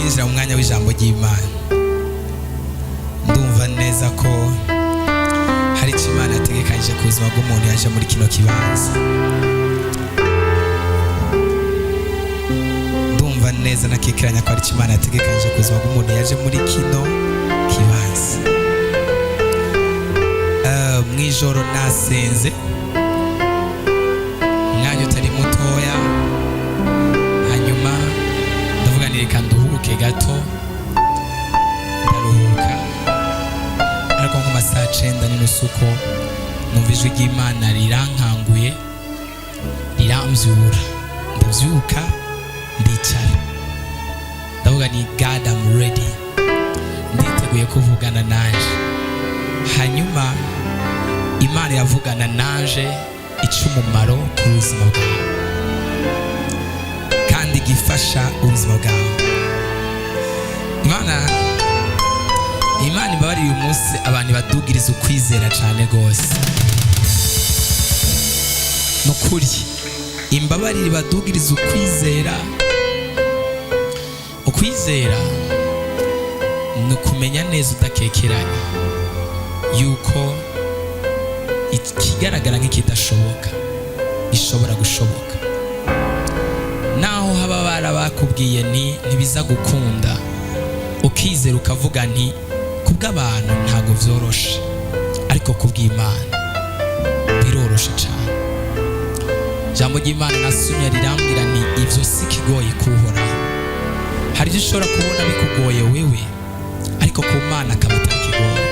Kwinjira mu mwanya w'ijambo ry'Imana, ndumva neza ko hari icyo Imana yategekanyije ku buzima bw'umuntu yaje muri kino kibanza. Ndumva neza nakekeranya ko hari icyo Imana yategekanyije ku buzima bw'umuntu yaje muri kino kibanza. Mu ijoro nasenze umwanya utari mutoya, hanyuma ndavuga nti reka nduhuke gato. Ndaruhuka, ariko nko masaha 9:30 uko numva ijwi ry'Imana rirankanguye, rirambyura. Ndabyuka, ndicara, ndavuga ni "God, I'm ready, nditeguye kuvugana nanje." Hanyuma Imana iravugana nanje ica umumaro ku buzima bwawe kandi gifasha ubuzima bwawe. Imana imbabarire, uyu munsi abantu badugiriza ukwizera cyane rwose. Ni ukuri, imbabarire badugiriza ukwizera. Ukwizera ni ukumenya neza udakekeranya yuko ikigaragara nk'ikidashoboka gishobora gushoboka. Naho haba barabakubwiye nti ntibiza gukunda, ukizera ukavuga nti kubw'abantu ntabwo byoroshe, ariko kubw'Imana biroroshe cyane. Ijambo ry'Imana nasumye rirambwira ni ibyo si kigoye kuhoraho. Hari ibyo ushobora kubona bikugoye wewe, ariko ku Mana akaba atari kigoye.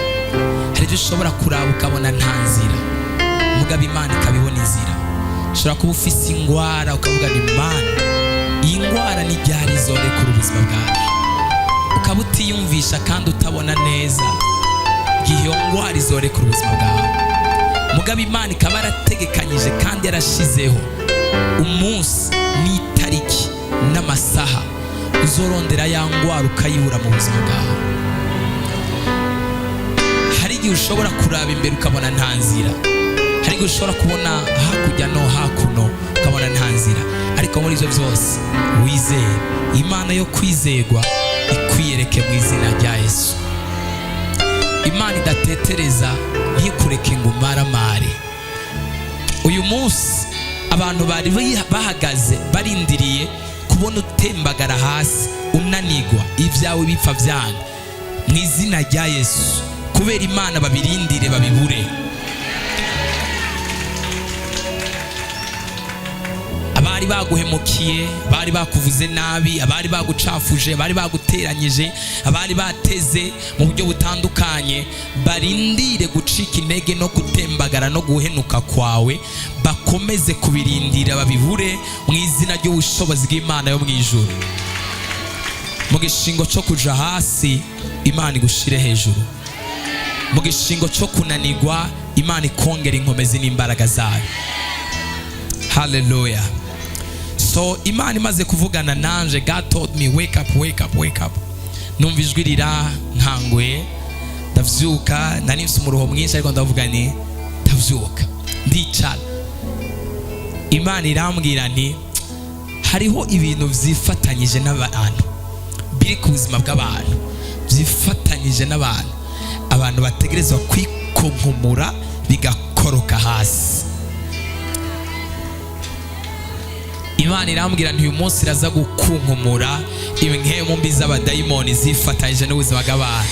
Hari ibyo ushobora kuraba ukabona nta nzira, mugabo Imana ikabibona inzira. Ushobora kuba ufise ingwara ukavuga ni Imana, iyi ngwara ni ryari izorekura ubuzima bwawe? Ukaba utiyumvisha kandi utabona neza igihe iyo ngwara izorekura ubuzima bwawe, mugabo Imana ikaba yarategekanyije kandi yarashizeho umunsi n'itariki n'amasaha uzorondera ya ngwara ukayibura mu buzima bwawe. Hari igihe ushobora kuraba imbere ukabona nta nzira, hari igihe ushobora kubona hakurya no hakuno ukabona nta nzira, ariko muri ibyo byose wizere Imana yo kwizerwa ikwiyereke mu izina rya Yesu. Imana idatetereza ntikureke ngo umaramare. Uyu munsi abantu bari bahagaze barindiriye kubona utembagara hasi, unanigwa, ibyawe bipfa byanga, mu izina rya Yesu, kubera Imana babirindire babibure. Abari baguhemukiye, abari bakuvuze nabi, abari bagucafuje, abari baguteranyije, abari bateze mu buryo butandukanye, barindire gucika intege no gutembagara no guhenuka kwawe, bakomeze kubirindira babibure mu izina ry'ubushobozi bw'Imana yo mu ijuru. Mu gishingo cyo kuja hasi, Imana igushire hejuru. Mu gishingo cyo kunanigwa, Imana ikongera inkomezi n'imbaraga zayo. Haleluya! So Imana imaze kuvugana nanje, God told me, "Wake up, wake up, wake up." Numva ijwi rirankanguye, ndavyuka. Nari mfise umuruho mwinshi, ariko ndavuga ni ndavyuka, ndicara. Imana irambwira nti hariho ibintu vyifatanyije n'abantu, biri ku buzima bw'abantu, vyifatanyije n'abantu, abantu bategerezwa kwikunkumura bigakoroka hasi. Imana irambwira nti uyu munsi iraza gukunkumura impwemu mbi z'abadayimoni zifatanyije n'ubuzima bw'abantu.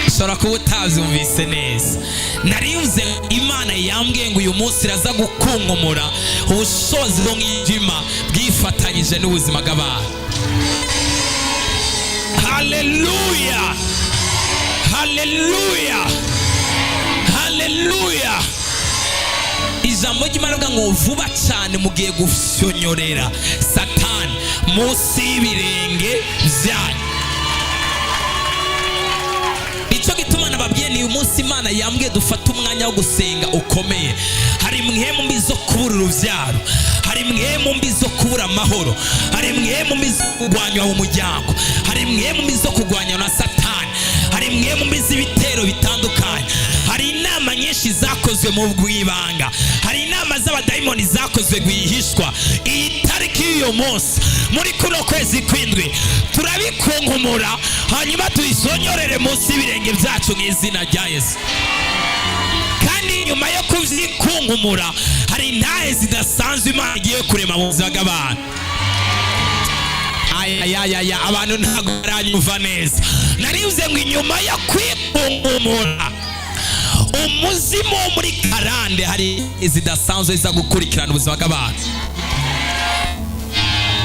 Ushobora kuba utabyumvise neza. Narivuze, Imana yambwiye ngo uyu munsi iraza gukunkumura ubushobozi bw'umwijima bwifatanyije n'ubuzima bw'abantu. Haleluya, haleluya, haleluya! Ijambo ry'Imana rivuga ngo vuba cyane mugiye gufyonyorera Satani munsi y'ibirenge byanyu. Nicyo gituma nababwiye ni uyu munsi Imana yambwiye dufate umwanya wo gusenga ukomeye. Hari impwemu mbi zo kubura urubyaro, hari impwemu mbi zo kubura amahoro, hari impwemu mbi zo kurwanywa mu muryango, hari impwemu mbi zo kurwanywa na Satani, hari impwemu mbi z'ibitero bitandukanye, hari inama nyinshi zakozwe mu bw'ibanga, hari inama z'abadayimoni zakozwe rwihishwa. Iyi tariki y'uyu munsi Muri kuno kwezi kw'indwi turabikunkumura, hanyuma tubisonyorere munsi y'ibirenge byacu mu izina rya Yesu. Kandi nyuma yo kubyikunkumura, hari intahe zidasanzwe Imana igiye kurema mu buzima bw'abantu. Ayayaya, abantu ntabwo baranyumva neza. Narivuze ngo inyuma yo kwikunkumura umuzimu wo muri karande, hari zidasanzwe ziza gukurikirana ubuzima bw'abantu.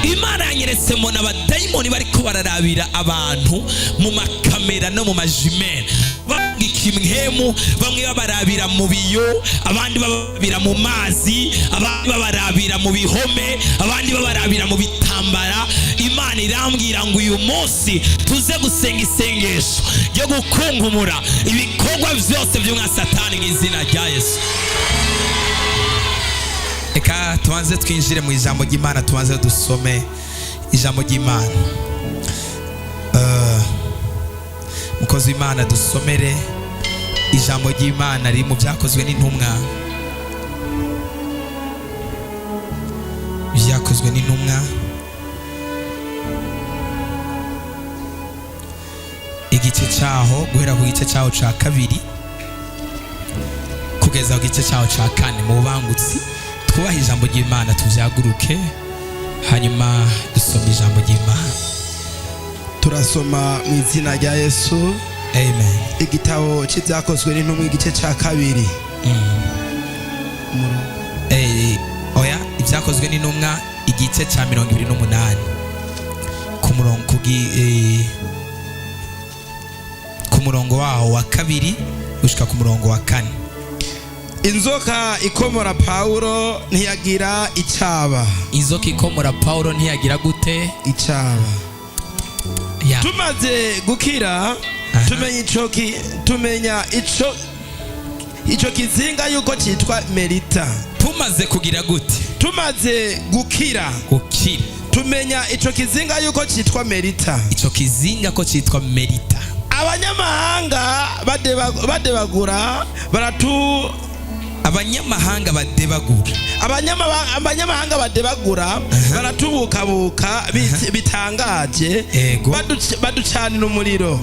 Imana yanyeretse mbona abadayimoni bariko bararabira abantu mu makamera no mu majimene, bavuga ikimwemu. Bamwe babarabira mu biyo, abandi babarabira mu mazi, abandi babarabira mu bihome, abandi babarabira mu bitambara. Imana irambwira ngo uyu munsi tuze gusenga isengesho ryo gukunkumura ibikorwa byose by'umwasatani mu izina rya Yesu. Reka tubanze twinjire mu ijambo ry'Imana, tubanze dusome ijambo ry'Imana. Mukozi w'Imana, dusomere ijambo ry'Imana riri mu Byakozwe n'Intumwa, Byakozwe n'Intumwa igice cyaho, guhera ku gice cyaho cya 2 kugeza ku gice cyaho cya 4. Mu bubangutsi twubahe ijambo ry'Imana, tubyaguruke, hanyuma dusome ijambo ry'Imana. Turasoma mu izina rya Yesu. Amen. Igitabo cy'Ibyakozwe n'Intumwa, igice cya 2. Oya, Ibyakozwe n'Intumwa igice cya 28, ku murongo ku murongo waho wa 2 gushika ku murongo wa 4. Inzoka ikomora Pawulo ntiyagira icaba. Inzoka ikomora Pawulo ntiyagira gute? Icaba. Ya. Tumaze gukira, tumenya ico kizinga yuko cyitwa Melita. Tumaze kugira gute? Tumaze gukira. Gukira. Tumenya ico kizinga yuko cyitwa Melita. Ico kizinga ko cyitwa Melita. Abanyamahanga badebagura baratu Abanyamahanga badebagura. Abanyamahanga badebagura baratubukabuka bitangaje, baducanira umuriro,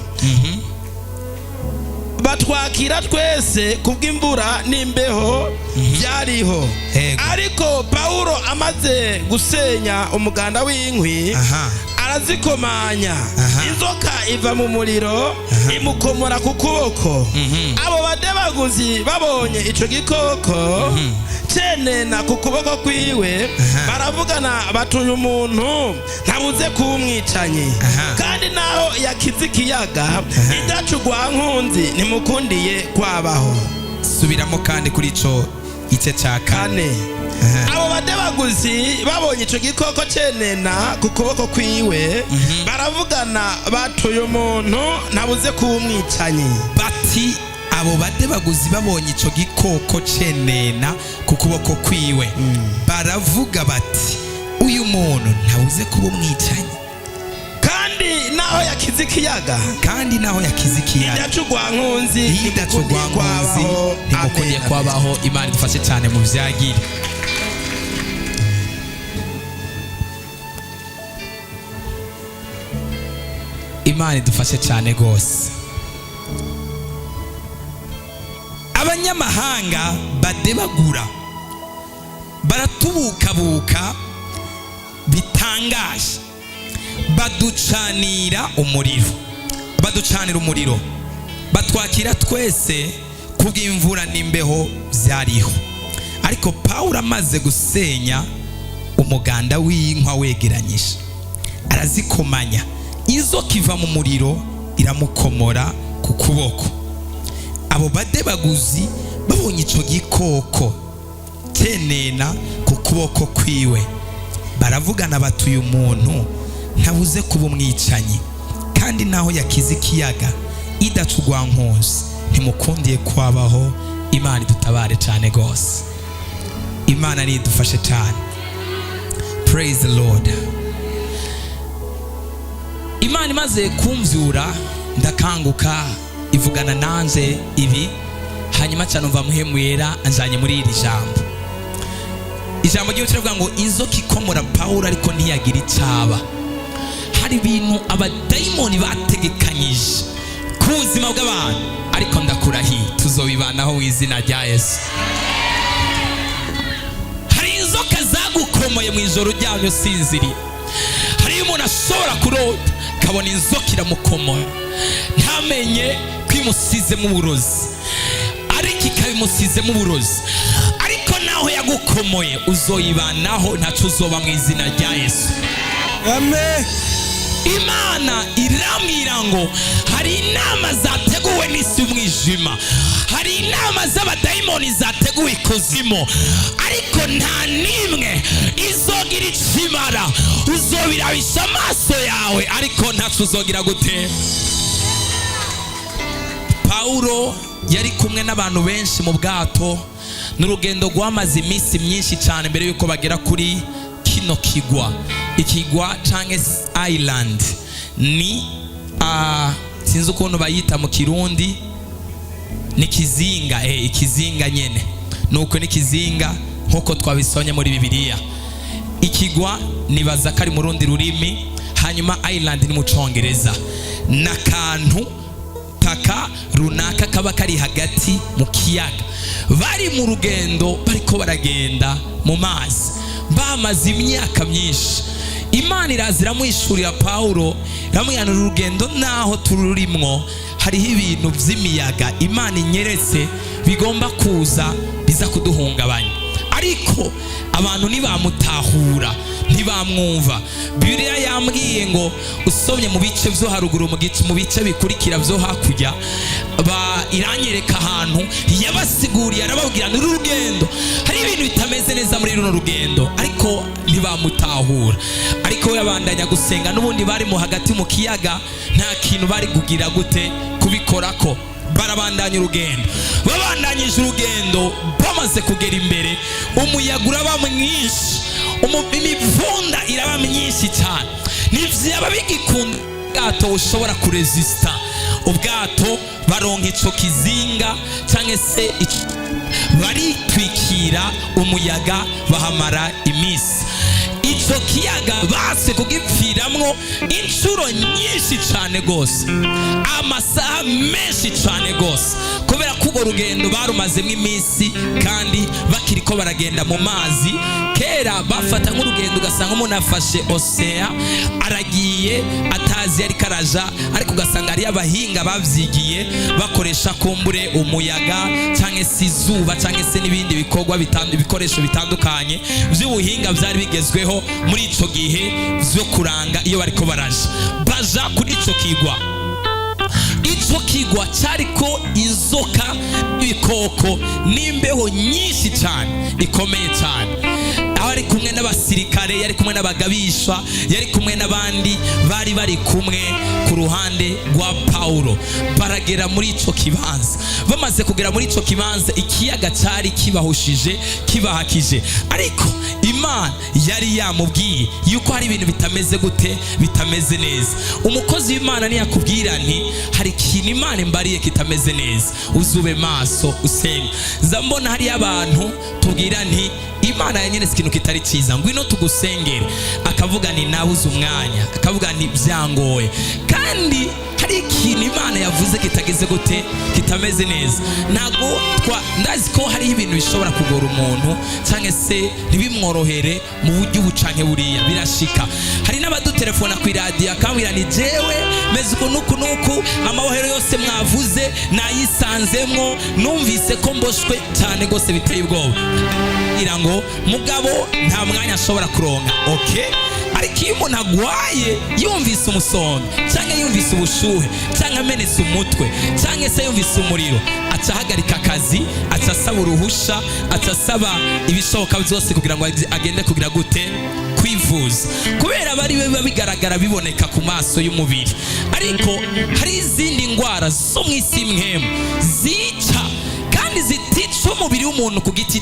batwakira twese kubw'imvura n'imbeho byariho. Ariko Pawulo amaze gusenya umuganda w'inkwi, arazikomanya, inzoka iva mu muriro imukomora ku kuboko. Abo badebaguzi babonye ico gikoko cenena ku kuboko kwiwe, baravugana batuye: "Umuntu ntabuze kuba umwicanyi, kandi naho yakize ikiyaga, idacugwa nkunzi ntimukundiye kwabaho." Subiramo kandi kuri ico gice cya 4. 4. Abo badebaguzi babonye ico gikoko cenena ku kuboko kwiwe, baravugana batuye: "Umuntu ntabuze kuba umwicanyi." Bati abo badebaguzi babonye ico gikoko cenena ku kuboko kwiwe, baravuga bati: "Uyu muntu ntabuze kuba umwicanyi." Kandi naho yakize ikiyaga, kandi naho yakize ikiyaga, idacugwa nkunzi idacugwa nkunzi ntimukundiye kwabaho. Imana idufashe cyane mu vyagire. Imana idufashe cyane rwose. Abanyamahanga badebagura baratubukabuka bitangaje, baducanira umuriro, baducanira umuriro, batwakira twese kubw'imvura n'imbeho byariho. Ariko Pawulo amaze gusenya umuganda w'inkwa wegeranyije, arazikomanya, inzoka iva mu muriro iramukomora ku kuboko. Abo badebaguzi babonye ico gikoko cenena ku kuboko kwiwe, baravugana bati: "Uyu muntu ntabuze kuba umwicanyi, kandi naho yakize ikiyaga, idacugwa nkunzi ntimukundiye kwabaho." Imana idutabare cyane rwose, Imana nidufashe cyane. Praise the Lord. Imana imaze kumvyura ndakanguka, ivugana nanje ibi, hanyuma cyane umva Muhemu Yera anjanye muri iri jambo. Ijambo ry'iwe kiravuga ngo inzoka ikomora Pawulo ariko ntiyagira icaba. Hari ibintu abadayimoni bategekanyije ku buzima bw'abantu, ariko ndakurahiye tuzobibanaho mu izina rya Yesu. Hari inzoka zagukomoye mu ijoro uryamye usinziriye. Hariyo umuntu ashobora kurota akabona inzoka iramukomoye, ntamenye ko imusizemo uburozi, ariko ikabimusizemo uburozi. Ariko naho yagukomoye uzoyibanaho, ntaco uzoba mu izina rya Yesu. Amen. Imana irambwira ngo hari inama zateguwe n'isi y'umwijima, hari inama z'abadayimoni zateguwe ikuzimu, ariko nta n'imwe izogira ikimara. Uzobirabisha amaso yawe, ariko ntaco uzogira gute. Pawulo yari kumwe n'abantu benshi mu bwato, n'urugendo rwamaze iminsi myinshi cyane mbere yuko bagera kuri kino kigwa. Ikigwa canke island ni sinzi ukuntu bayita mu Kirundi, ni kizinga, ikizinga nyene nuko ni kizinga nkuko twabisonye muri Bibiliya. Ikigwa nibaza ko ari mu rundi rurimi, hanyuma island ni mu Congereza. N'akantu taka runaka kaba kari hagati mu kiyaga. Bari mu rugendo, bariko baragenda mu mazi, bamaze imyaka myinshi. Imana iraza iramwishurira Pawulo, iramubwira urugendo naho tururimwo hariho ibintu by'imiyaga Imana inyeretse bigomba kuza biza kuduhungabanya. Ariko abantu ntibamutahura, ntibamwumva. Bibiliya yambwiye ngo usomye mu bice byo haruguru, mu bice bikurikira byo hakurya, iranyereka ahantu yabasiguriye, arababwira ni rugendo, hari ibintu bitameze neza muri runo rugendo, ariko ntibamutahura. Ariko we abandanya gusenga. N'ubundi bari mu hagati mu kiyaga, nta kintu bari kugira gute kubikorako. Barabandanya urugendo. Babandanyije urugendo, bamaze kugera imbere, umuyaga uraba mwinshi, imivunda iraba myinshi cyane, ntibyaba bigikunda ubwato bushobora kurezisita ubwato. Baronka ico kizinga cyangwa se baritwikira umuyaga, bahamara iminsi. Ico kiyaga base kugipfiramwo inshuro nyinshi cyane rwose, amasaha menshi cyane rwose, kubera ko urwo rugendo barumazemo iminsi kandi bakiriko baragenda mu mazi. Kera bafata nk'urugendo ugasanga umuntu afashe oseya aragiye atazi ariko araja, ariko ugasanga hariyo abahinga babyigiye bakoresha kumbure umuyaga cyangwa se izuba cyangwa se n'ibindi bikorwa ibikoresho bitandukanye by'ubuhinga byari bigezweho muri ico gihe byo kuranga iyo bariko baraja. Baja kuri ico kigwa. Ico kigwa cyariko inzoka, ibikoko n'imbeho nyinshi cyane ikomeye cyane. Aho ari kumwe n'abasirikare, yari kumwe n'abagabishwa, yari kumwe n'abandi bari bari kumwe ku ruhande rwa Pawulo. Baragera muri ico kibanza. Bamaze kugera muri ico kibanza, ikiyaga cyari kibahushije, kibahakije, ariko Imana yari yamubwiye yuko hari ibintu bitameze gute, bitameze neza. Umukozi w'Imana ntiyakubwira nti hari ikintu Imana imbariye kitameze neza, uzube maso usenge. Nza mbona hariyo abantu tubwira nti Imana yanyeretse ikintu kitari cyiza, ngwino tugusengere, akavuga nti nabuze umwanya, akavuga nti byangoye, kandi hari ikintu Imana yavuze kitageze gute, kitameze neza. Ntabwo twa ndazi ko hariho ibintu bishobora kugora umuntu cyangwa se ntibimworohere mu buryo ubu canke buriya, birashika. Hari n'abadutelefona ku iradiyo akambwira ni jewe meze uku nuku nuku, amabohero yose mwavuze nayisanzemwo, numvise ko mboshwe cyane rwose biteye ubwoba, kugira ngo mugabo nta mwanya ashobora kuronka. Okay, ariko iyo umuntu agwaye, yumvise umusonga cyangwa yumvise ubushuhe cyangwa amenetse umutwe cyangwa se yumvise umuriro, aca ahagarika akazi, aca asaba uruhusha, aca asaba ibishoboka byose kugira ngo agende kugira gute, kwivuza, kubera bari biba bigaragara, biboneka ku maso y'umubiri. Ariko hari izindi ndwara zo mu isi mwemu zica kandi zitica umubiri w'umuntu ku giti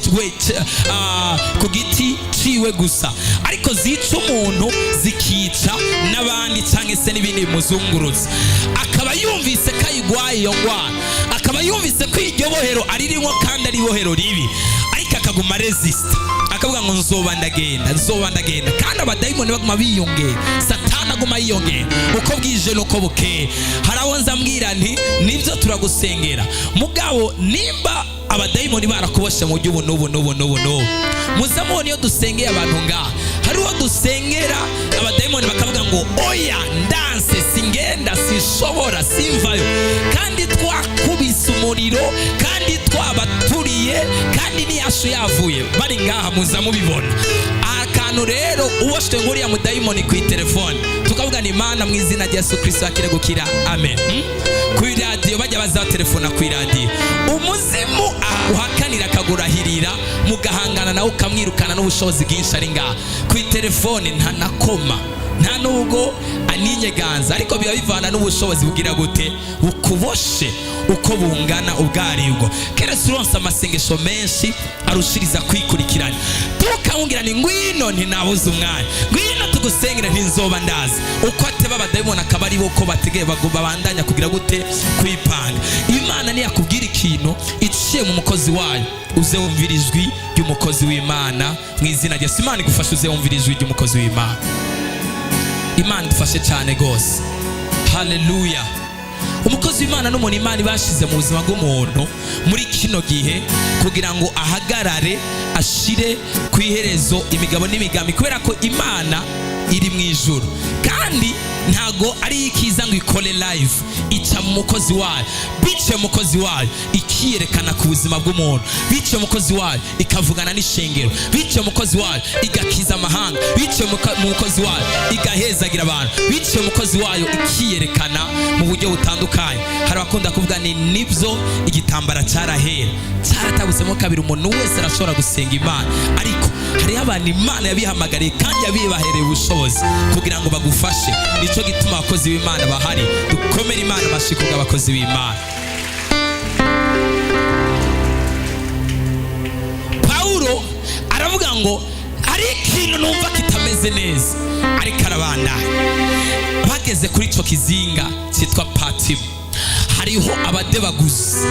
ku giti ciwe gusa, ariko zica umuntu zikica n'abandi cyangwa se n'ibindi bimuzungurutse. Akaba yumvise ko ayigwaye iyo ndwara, akaba yumvise ko iryo bohero aririmo kandi ari ibohero ribi, ariko akaguma resista. Akavuga ngo nzoba ndagenda, nzoba ndagenda, kandi abadayimoni baguma biyongera, Satani aguma yiyongera uko bwije nuko bukeye. Hari abo nzambwira nti nibyo, turagusengera, mugabo nimba abadayimoni barakuboshe mu buryo ubu n'ubu n'ubu n'ubu n'ubu, muza mubona iyo dusengeye abantu ngaha, hari uwo dusengera abadayimoni bakavuga ngo oya, ndanse, singenda, sinshobora, simvayo, kandi twakubise umuriro, kandi twabaturiye, kandi n'iyashu yavuye. Bari ngaha, muza mubibona. Akantu rero, uboshwe nk'uriya mudayimoni ku telefone, tukavuga ni Imana, mu izina rya Yesu Kristo akire gukira, amen. Ku iradiyo bajya bazatelefona ku iradiyo, umuzimu uhakanira akagurahirira, mugahangana nawe, ukamwirukana n'ubushobozi bwinshi. Ari ngaha ku telefone, ntanakoma, nta nubwo aninyeganza, ariko biba bivana n'ubushobozi bugira gute bukuboshe uko bungana ubwaribwo. Keretse uronse amasengesho menshi arushiriza kwikurikirana. Tukamubwira ni ngwino, ntinabuze umwanya, ngwino tugusengera, ntinzoba ndazi. Uko ateba, abadayimoni akaba ari bo ko bategeye babandanya kugira gute? Kwipanga. Imana niyakubwira ikintu iciye mu mukozi wayo, uze wumvira ijwi ry'umukozi w'Imana mu izina rya Yesu. Imana igufashe uze wumvira ijwi ry'umukozi w'Imana. Imana idufashe cyane rwose, haleluya. Umukozi w'Imana n'umuntu Imana ibashize mu buzima bw'umuntu muri kino gihe kugira ngo ahagarare, ashire ku iherezo imigabo n'imigambi, kubera ko Imana iri mu ijuru kandi ntago ari ikiza ngo ikore live, ica mu mukozi wayo. Biciye mukozi wayo ikiyerekana ku buzima bw'umuntu, biciye mukozi wayo ikavugana n'ishengero, biciye mukozi wayo igakiza amahanga, biciye mu mukozi wayo igahezagira abantu, biciye mukozi wayo ikiyerekana mu buryo butandukanye. Hari abakunda kuvuga ni nibyo, igitambara cyarahera, cyaratabutsemo kabiri, umuntu wese arashobora gusenga Imana, ariko hariho abantu Imana yabihamagariye kandi yabibahereye ubushobozi kugira ngo bagufashe. Nicyo gituma abakozi b'Imana bahari. Dukomere Imana amashyi kubw'abakozi b'Imana. Pawulo aravuga ngo hari ikintu numva kitameze neza, ariko arabandanya. Bageze kuri ico kizinga cyitwa Patimo, hariho abadebaguzi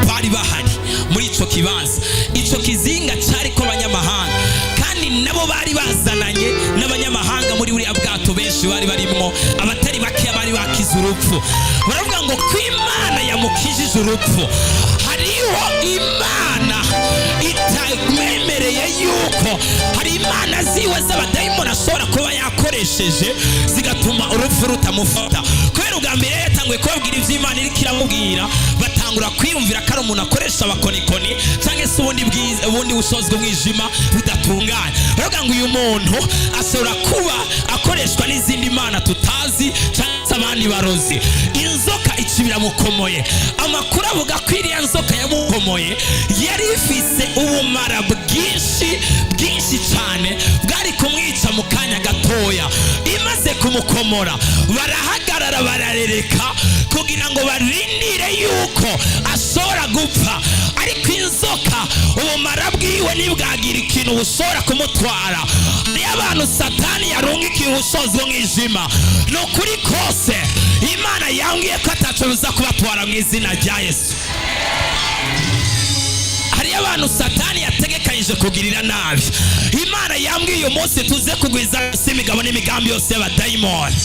bari bahari muri ico kibanza. Ico kizinga cyariko abanyamahanga, kandi nabo bari bazananye n'abanyamahanga muri buriya bwato. Benshi bari barimwo, abatari bakeya bari bakize urupfu. Baravuga ngo ko Imana yamukijije urupfu, hariho Imana itamwemereye yuko hari imana ziwe z'abadayimoni ashobora kuba yakoresheje zigatuma urupfu rutamufata. Kubera ubwa mbere yatanguye kubabwira iby'Imana iriko iramubwira, batangura kwiyumvira ko ari umuntu akoresha abakonikoni cyangwa se ubundi bwiza, ubundi bushobozi bw'umwijima budatunganye. Baravuga ngo uyu muntu ashobora kuba akoreshwa n'izindi mana tutazi cyangwa se abandi barozi. Inzoka ikibiramukomoye. Amakuru avuga ko iriya nzoka yamukomoye yari ifise ubumara bwinshi bwinshi cyane, bwari kumwica mu kanya gatoya. Imaze kumukomora, barahagarara, bararereka kugira ngo barindire yuko ashobora gupfa, ariko inzoka ubumara bwiwe ntibwagira ikintu bushobora kumutwara. Niyo abantu Satani yarungikiye ubushobozi bw'umwijima, ni ukuri kose Imana yambwiye ko ataco biza kubatwara mu izina rya Yesu. Hariyo abantu Satani yategekanyije kugirira nabi, Imana yambwiye uyu munsi tuze kugwiza imigabo n'imigambi yose y'abadayimoni.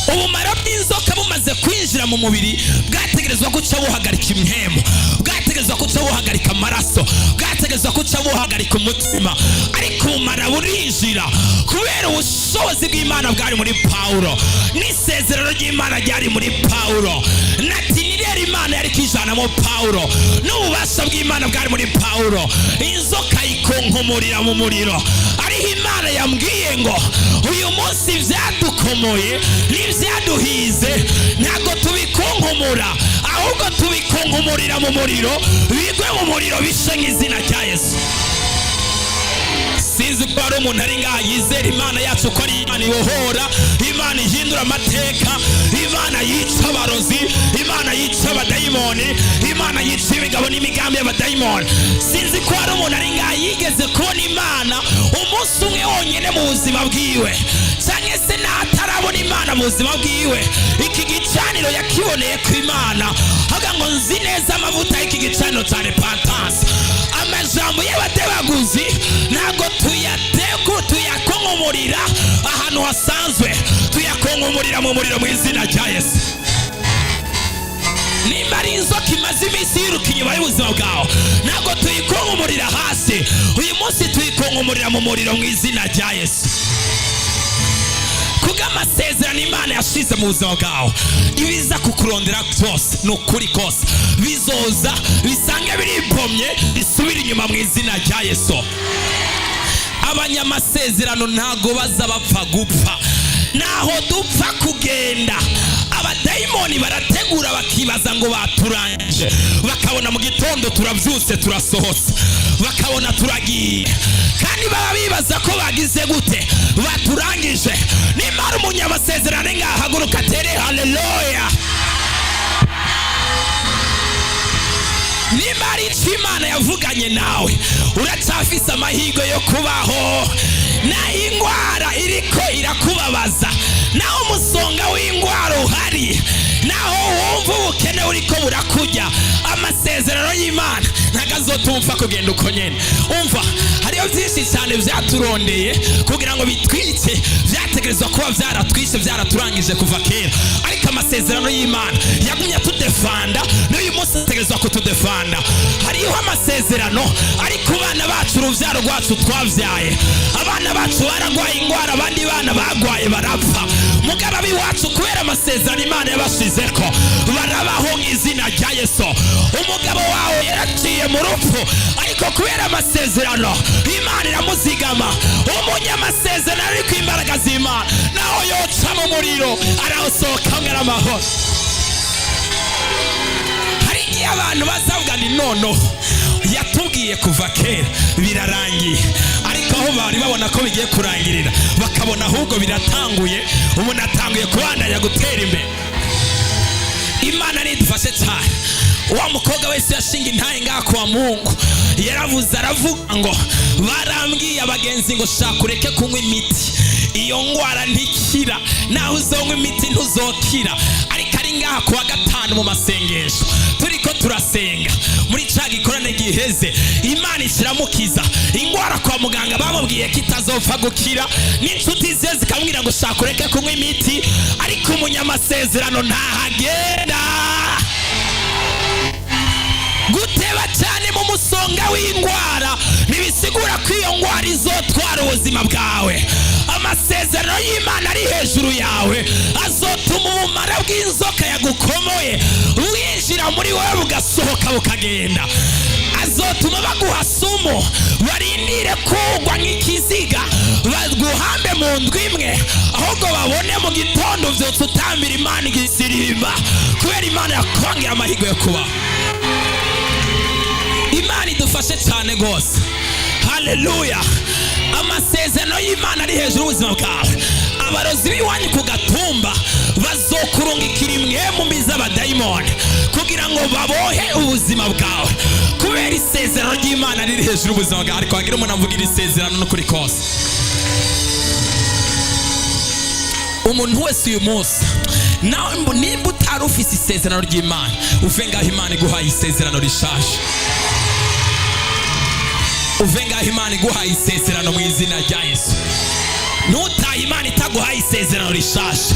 Ubumara bw'inzoka bumaze kwinjira mu mubiri, bwategerezwa guca buhagarika impwemu, bwategerezwa guca buhagarika amaraso, bwategerezwa guca buhagarika umutima, ariko ubumara burinjira kubera ubushobozi bw'Imana bwari muri Pawulo, n'isezerano ry'Imana ryari muri Pawulo, na tinirera Imana yari kwijanamo Pawulo, n'ububasha bw'Imana bwari muri Pawulo. Inzoka ikunkumurira mu muriro. Ariho Imana yambwiye ngo uyu munsi ibyadukomoye n'ibyaduhize ntabwo tubikunkumura, ahubwo tubikunkumurira mu muriro, bigwe mu muriro, bishe nk'izina rya Yesu. Sinzi ko hari umuntu ari ngaha yizera Imana yacu ko ari Imana ibohora, Imana ihindura amateka, Imana yica abarozi, Imana yica abadayimoni, Imana yica imigabo n'imigambi y'abadayimoni. Sinzi ko hari umuntu ari ngaha yigeze kubona Imana umunsi umwe wonyine mu buzima bwiwe, cyangwa se n'atarabona Imana mu buzima bwiwe, iki gicaniro yakiboneye ku Imana, haga ngo nzi neza amavuta y'iki gicaniro cya repentance. Amajambo y'abadebaguzi ntabwo tuyategu, tuyakonkomorera ahantu hasanzwe, tuyakonkomorera mu muriro mu izina rya Yesu. Nimba ari inzoka imaze iminsi yiruka inyuma y'ubuzima bwawe, ntabwo tuyikonkomorera hasi uyu munsi, tuyikonkomorera mu muriro mu izina rya Yesu. Kubw'amasezerano Imana yashize mu buzima bwawe, ibiza kukurondera byose, ni ukuri kose bizoza bisange biripomye, bisubire inyuma mu izina rya Yesu. Abanyamasezerano ntago baza bapfa gupfa. Naho dupfa kugenda, abadayimoni barategura, bakibaza ngo baturangije, bakabona mu gitondo turabyutse, turasohotse, bakabona turagiye, kandi baba bibaza ko bagize gute, baturangije. Nimara umunyamasezerano ngahaguruka atere haleluya. Nimba ari icyo Imana yavuganye nawe, uracyafise amahirwe yo kubaho. Naho indwara iriko irakubabaza, naho umusonga w'indwara uhari, naho wumva ubukene buriko burakurya, amasezerano y'Imana ntabwo azotuma upfa kugenda uko nyene. Umva, hariho byinshi cyane byaturondeye kugira ngo bitwice, byategerezwa kuba byaratwishe, byaraturangije kuva kera, ariko amasezerano y'Imana yagumye atudefanda, n'uyu munsi ategerezwa kutudefanda. Hariho amasezerano ari ku bana bacu, urubyaro rwacu twabyaye. Abana bacu baragwaye indwara abandi bana bagwaye barapfa, mugabo ab'iwacu, kubera amasezerano Imana yabashizeko, barabaho mu izina rya Yesu. Umugabo wawe yaraciye mu rupfu, ariko kubera amasezerano Imana iramuzigama. Umunyamasezerano ari ku imbaraga z'Imana, naho yoca mu muriro arawusohoka ari amahoro. Hari igihe abantu bazavuga ni noneho yatubwiye kuva kera birarangiye, ariko aho bari babona ko bigiye kurangirira, bakabona ahubwo biratanguye, umuntu atanguye kubandanya gutera imbere. Imana nidufashe cyane. Wa mukobwa wese yashinga intahe ngaha kwa Mungu yaravuze, aravuga ngo barambwiye abagenzi ngo shaka ureke kunywa imiti, iyo ngwara ntikira, naho uzonywa imiti ntuzokira. Ariko ari ngaha kuwa gatanu mu masengesho, turiko turasenga muri ca gikorane giheze, Imana ishiramukiza ingwara. Kwa muganga bamubwiye ko itazopfa gukira, n'inshuti ze zikamubwira ngo shaka ureke kunywa imiti, ariko umunyamasezerano ntahagenda. Guteba cyane mu musonga w'indwara ntibisigura ko iyo ndwara izotwara ubuzima bwawe. Amasezerano y'Imana ari hejuru yawe azotuma ubumara bw'inzoka yagukomoye bwinjira muri wowe, bugasohoka, bukagenda. Azotuma baguha sumu, barindire kugwa nk'ikiziga, baguhambe mu ndwi imwe, ahubwo babone mu gitondo uvyutse utambira Imana igisirimba, kubera Imana yakongera amahirwe yo kubaho. Imana idufashe cyane rwose. Haleluya! Amasezerano y'Imana ari hejuru y'ubuzima bwawe, abarozi b'iwanyu ku gatumba bazokurungikira imwe mu mbi z'abadayimoni kugira ngo babohe ubuzima bwawe, kubera isezerano ry'Imana riri hejuru y'ubuzima bwawe. Ariko hagira umuntu avugira isezerano n'ukuri kose. Umuntu wese uyu munsi, nawe nimba utari ufise isezerano ry'Imana, uve ngaho Imana iguhaye isezerano rishaje. Uve ngaho Imana iguhaye isezerano mu izina rya Yesu. Ntutahe Imana itaguhaye isezerano rishasha.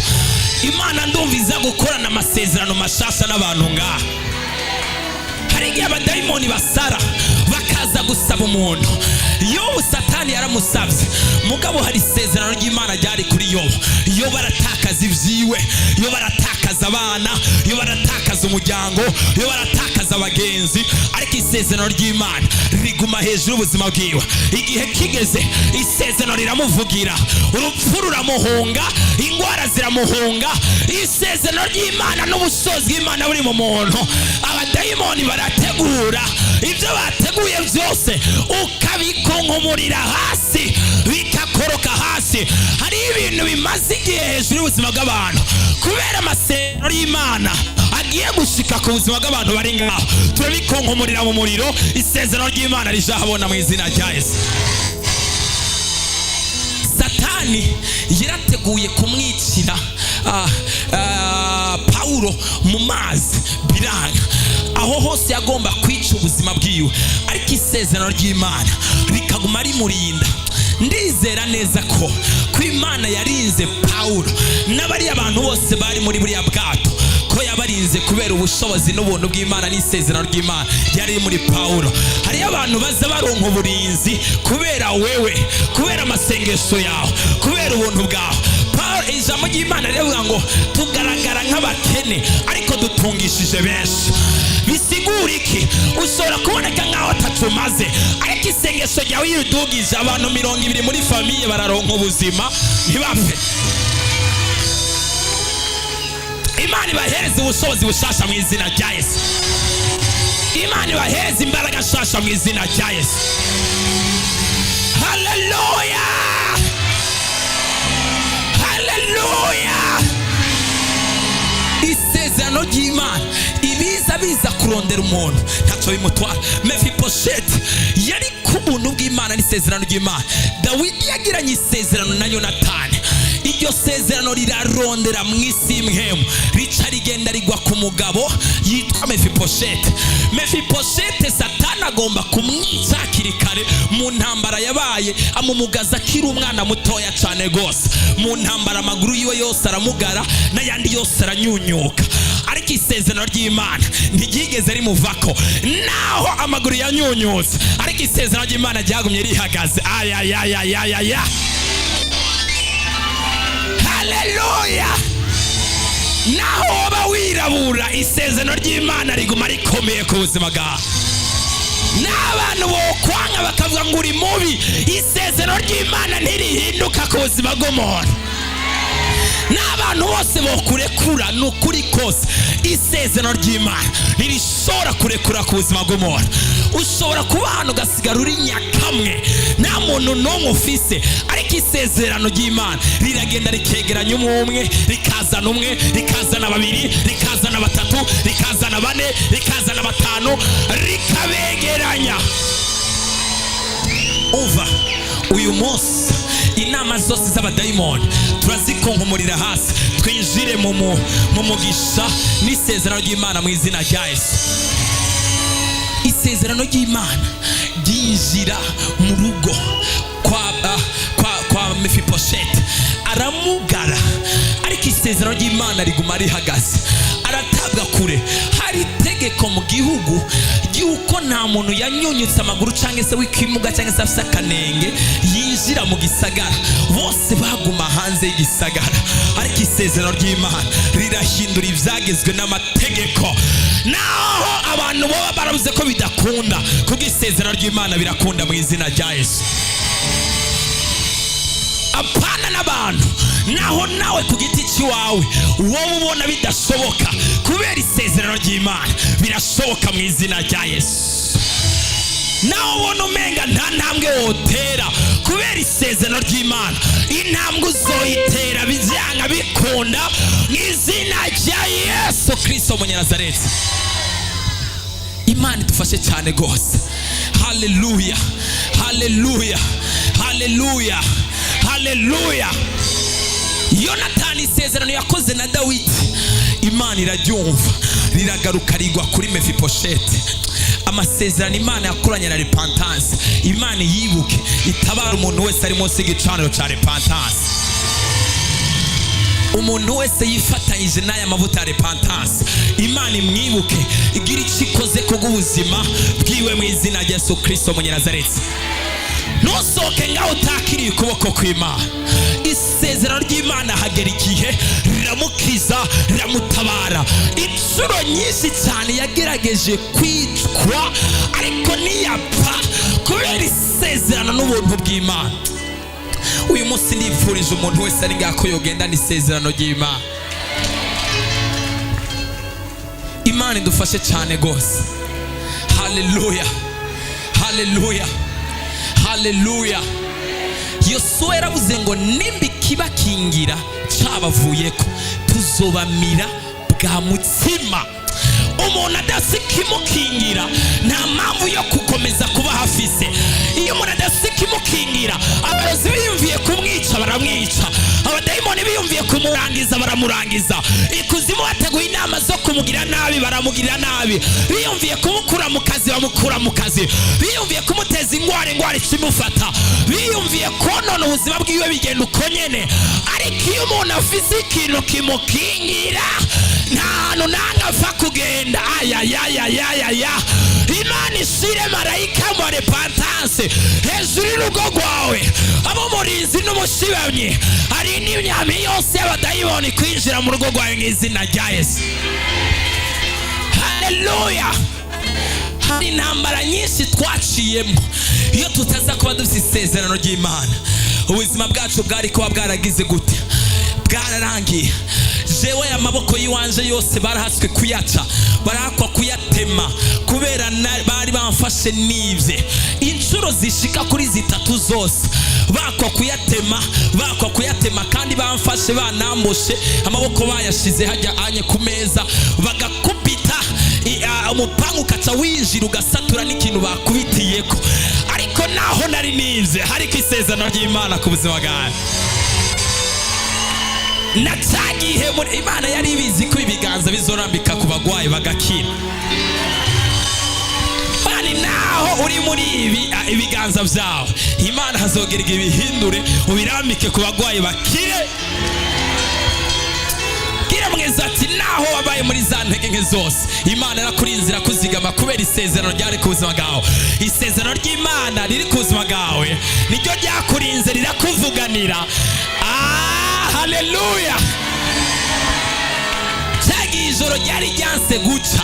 Imana ndumva iza gukorana amasezerano mashasha n'abantu ngaha. Hari igihe abadayimoni basara bakaza gusaba umuntu. Yobu Satani yaramusabye, mugabo hari isezerano ry'Imana ryari kuri Yobu. Yobu aratakaza ibyiwe, Yobu aratakaza abana, Yobu aratakaza umuryango, Yobu aratakaza abagenzi, ariko isezerano ry'Imana riguma hejuru y'ubuzima bwiwe. Igihe kigeze isezerano riramuvugira, urupfu ruramuhunga, indwara ziramuhunga. Isezerano ry'Imana n'ubushobozi bw'Imana buri mu muntu, abadayimoni barategura, ibyo bateguye byose ukabikunkumurira hasi, bikakoroka hasi. Hari ibintu bimaze igihe hejuru y'ubuzima bw'abantu, kubera amasezerano y'Imana agiye gushika ku buzima bw'abantu bari ngaho, turabikunkumurira mu muriro, isezerano ry'Imana rijahabona mu izina rya Yesu. Satani yarateguye kumwicira Pawulo. Pawulo mu mazi biranga, aho hose yagomba kwica ubuzima bwiwe, ariko isezerano ry'Imana rikaguma rimurinda. Ndizera neza ko Imana yarinze Pawulo n'abariya bantu bose bari muri buriya bwato, ko yabarinze kubera ubushobozi n'ubuntu bw'Imana n'isezerano ry'Imana ryari muri Pawulo. Hariyo abantu baza baronka uburinzi kubera wewe, kubera amasengesho yawe, kubera ubuntu bwawe. Paul, ijambo ry'Imana riravuga ngo tugaragara nk'abakene ariko dutungishije benshi. Bisigura iki? Ushobora kuboneka nk'aho atacu umaze, ariko isengesho ryawe iyo uridugije, abantu 20 muri famille bararonka ubuzima ntibapfe. Imana ibahereze ubushobozi bushasha mu izina rya Yesu. Imana ibahereze imbaraga nshasha mu izina rya Yesu. Haleluya, haleluya. Isezerano ry'Imana, ibiza biza kurondera umuntu ntacyo bimutwara. Mefibosheti yari ku buntu bw'Imana n'isezerano ry'Imana. Dawidi yagiranye isezerano na Yonatani, iryo sezerano rirarondera mu isi y'imhemu, rica rigenda rigwa ku mugabo yitwa Mefibosheti. Mefibosheti Satani agomba kumwica hakiri kare mu ntambara yabaye, amumugaza akiri umwana mutoya cyane rwose. Mu ntambara amaguru yiwe yose aramugara n'ayandi yose aranyunyuka, ariko isezerano ry'Imana ntiryigeze rimuvako. Naho amaguru yanyunyutse, ariko isezerano ry'Imana ryagumye rihagaze. Ayayayayaya, haleluya. Naho waba wirabura, isezerano ry'Imana riguma rikomeye ku buzima bwawe. N'abantu bokwanga bakavuga ngo uri mubi, isezerano ry'Imana ntirihinduka ku buzima bw'umuntu. N'abantu bose bokurekura, ni ukuri kose isezerano ry'Imana ntirishobora kurekura ku buzima bw'umuntu. Ushobora kuba ahantu ugasigara uri nyakamwe, nta muntu n'umwe ufise, ariko isezerano ry'Imana riragenda rikegeranya umwe umwe, rikazana umwe, rikazana babiri, rikazana batatu, rikazana bane, rikazana batanu, rikabegeranya. Umva, uyu munsi inama zose z'abadayimoni turazikonkomorera hasi, twinjire mu mugisha n'isezerano ry'Imana mu izina rya Yesu. Isezerano ry'Imana ryinjira mu rugo kwa Mefibosheti, aramugara, ariko isezerano ry'Imana riguma rihagaze. Aratabwa kure. Hari itegeko mu gihugu ry'uko nta muntu yanyunyutse amaguru cyangwa se w'ikimuga cyangwa se afite akanenge yinjira mu gisagara. Bose baguma hanze y'igisagara, ariko isezerano ry'Imana rirahindura ibyagezwe n'amategeko. Naho abantu baba barabuze ko bidakunda, kubwo isezerano ry'Imana birakunda mu izina rya Yesu. Apana n'abantu, naho nawe ku giti cy'iwawe wowe ubona bidashoboka, kubera isezerano ry'Imana birashoboka mu izina rya Yesu. Nawe ubona umenga nta ntambwe wotera, kubera isezerano ry'Imana intambwe uzoyitera byanga bikunda mu izina rya Yesu Kristo Munyanazareti. Imana idufashe cyane rwose. Haleluya, haleluya, haleluya, haleluya. Yonatani isezerano yakoze na Dawidi Imana iraryumva, riragaruka rigwa kuri Mefibosheti. Amasezerano Imana yakoranye na Repentance, Imana yibuke itabara umuntu wese ari munsi y'igicaniro cya Repentance. Umuntu wese yifatanyije n'aya mavuta ya Repentance, Imana imwibuke, igira icyo ikoze kubw'ubuzima bwiwe mu izina rya Yesu Kristo Munyanazareti. Ntusohoke ngaho utakiriye ukuboko kw'Imana. Isezerano ry'Imana hagera igihe riramukiza, riramutabara. Inshuro nyinshi cyane yagerageje kwicwa ariko ntiyapfa kubera isezerano n'ubuntu bw'Imana. Uyu munsi nifurije umuntu wese ari ngaho ko yogendana isezerano ry'Imana. Imana idufashe cyane rwose. Haleluya, haleluya, haleluya. Yosuwa yaravuze ngo nimba ikibakingira cabavuyeko tuzobamira bwa mutsima. Umuntu adasi ikimukingira nta mpamvu yo gukomeza kuba hafise. Iyo umuntu adasi ikimukingira, abarozi biyumviye kumwica baramwica, abadayimoni biyumviye. Kumurangiza baramurangiza. Ikuzimu bateguye inama zo kumugira nabi, baramugirira nabi. Biyumviye kumukura mu kazi, bamukura mu kazi. Biyumviye kumuteza ingwara, ingwara ikimufata. Biyumviye konona ubuzima bwiwe, bigenda uko nyene. Ariko iyo umuntu afise ikintu kimukingira, nta hantu nanga apfa kugenda. Ayayayayaya, Imana ishire marayika wa repentance hejuru y'urugo rwawe, abo umurinzi n'umushibamyi, hari n'imyami yose y'abadayimoni kwinjira mu rugo rwawe mu izina rya Yesu. Haleluya! Hari intambara nyinshi twaciyemo, iyo tutaza kuba dufite isezerano ry'Imana, ubuzima bwacu bwari kuba bwaragize gute? Bwararangiye. Jewe amaboko y'iwanje yose barahaswe kuyaca, barahakwa kuyatema, kubera bari bamfashe nibye inshuro zishika kuri zitatu zose. Bakwa kuyatema, bakwa kuyatema, kandi bamfashe banambushe amaboko, bayashize hajya anye ku meza, bagakubita umupanga ukaca winjira ugasatura n'ikintu bakubitiyeko. Ariko naho nari nibye, hariko isezerano ry'Imana ku buzima bwawe. Na cya gihe Imana yari ibizi ko ibiganza bizorambika ku bagwayi bagakira. Kandi naho uri muri ibi, ibiganza byawe Imana hazogera igihe ibihindure, ubirambike ku bagwayi bakire. Bwira mweza ati: naho wabaye muri za ntege nke zose, Imana yarakurinze, irakuzigama kubera isezerano ryari ku buzima bwawe. Isezerano ry'Imana riri ku buzima bwawe niryo ryakurinze, rirakuvuganira. Ah, haleluya! Cyagiye ijoro ryari ryanse guca,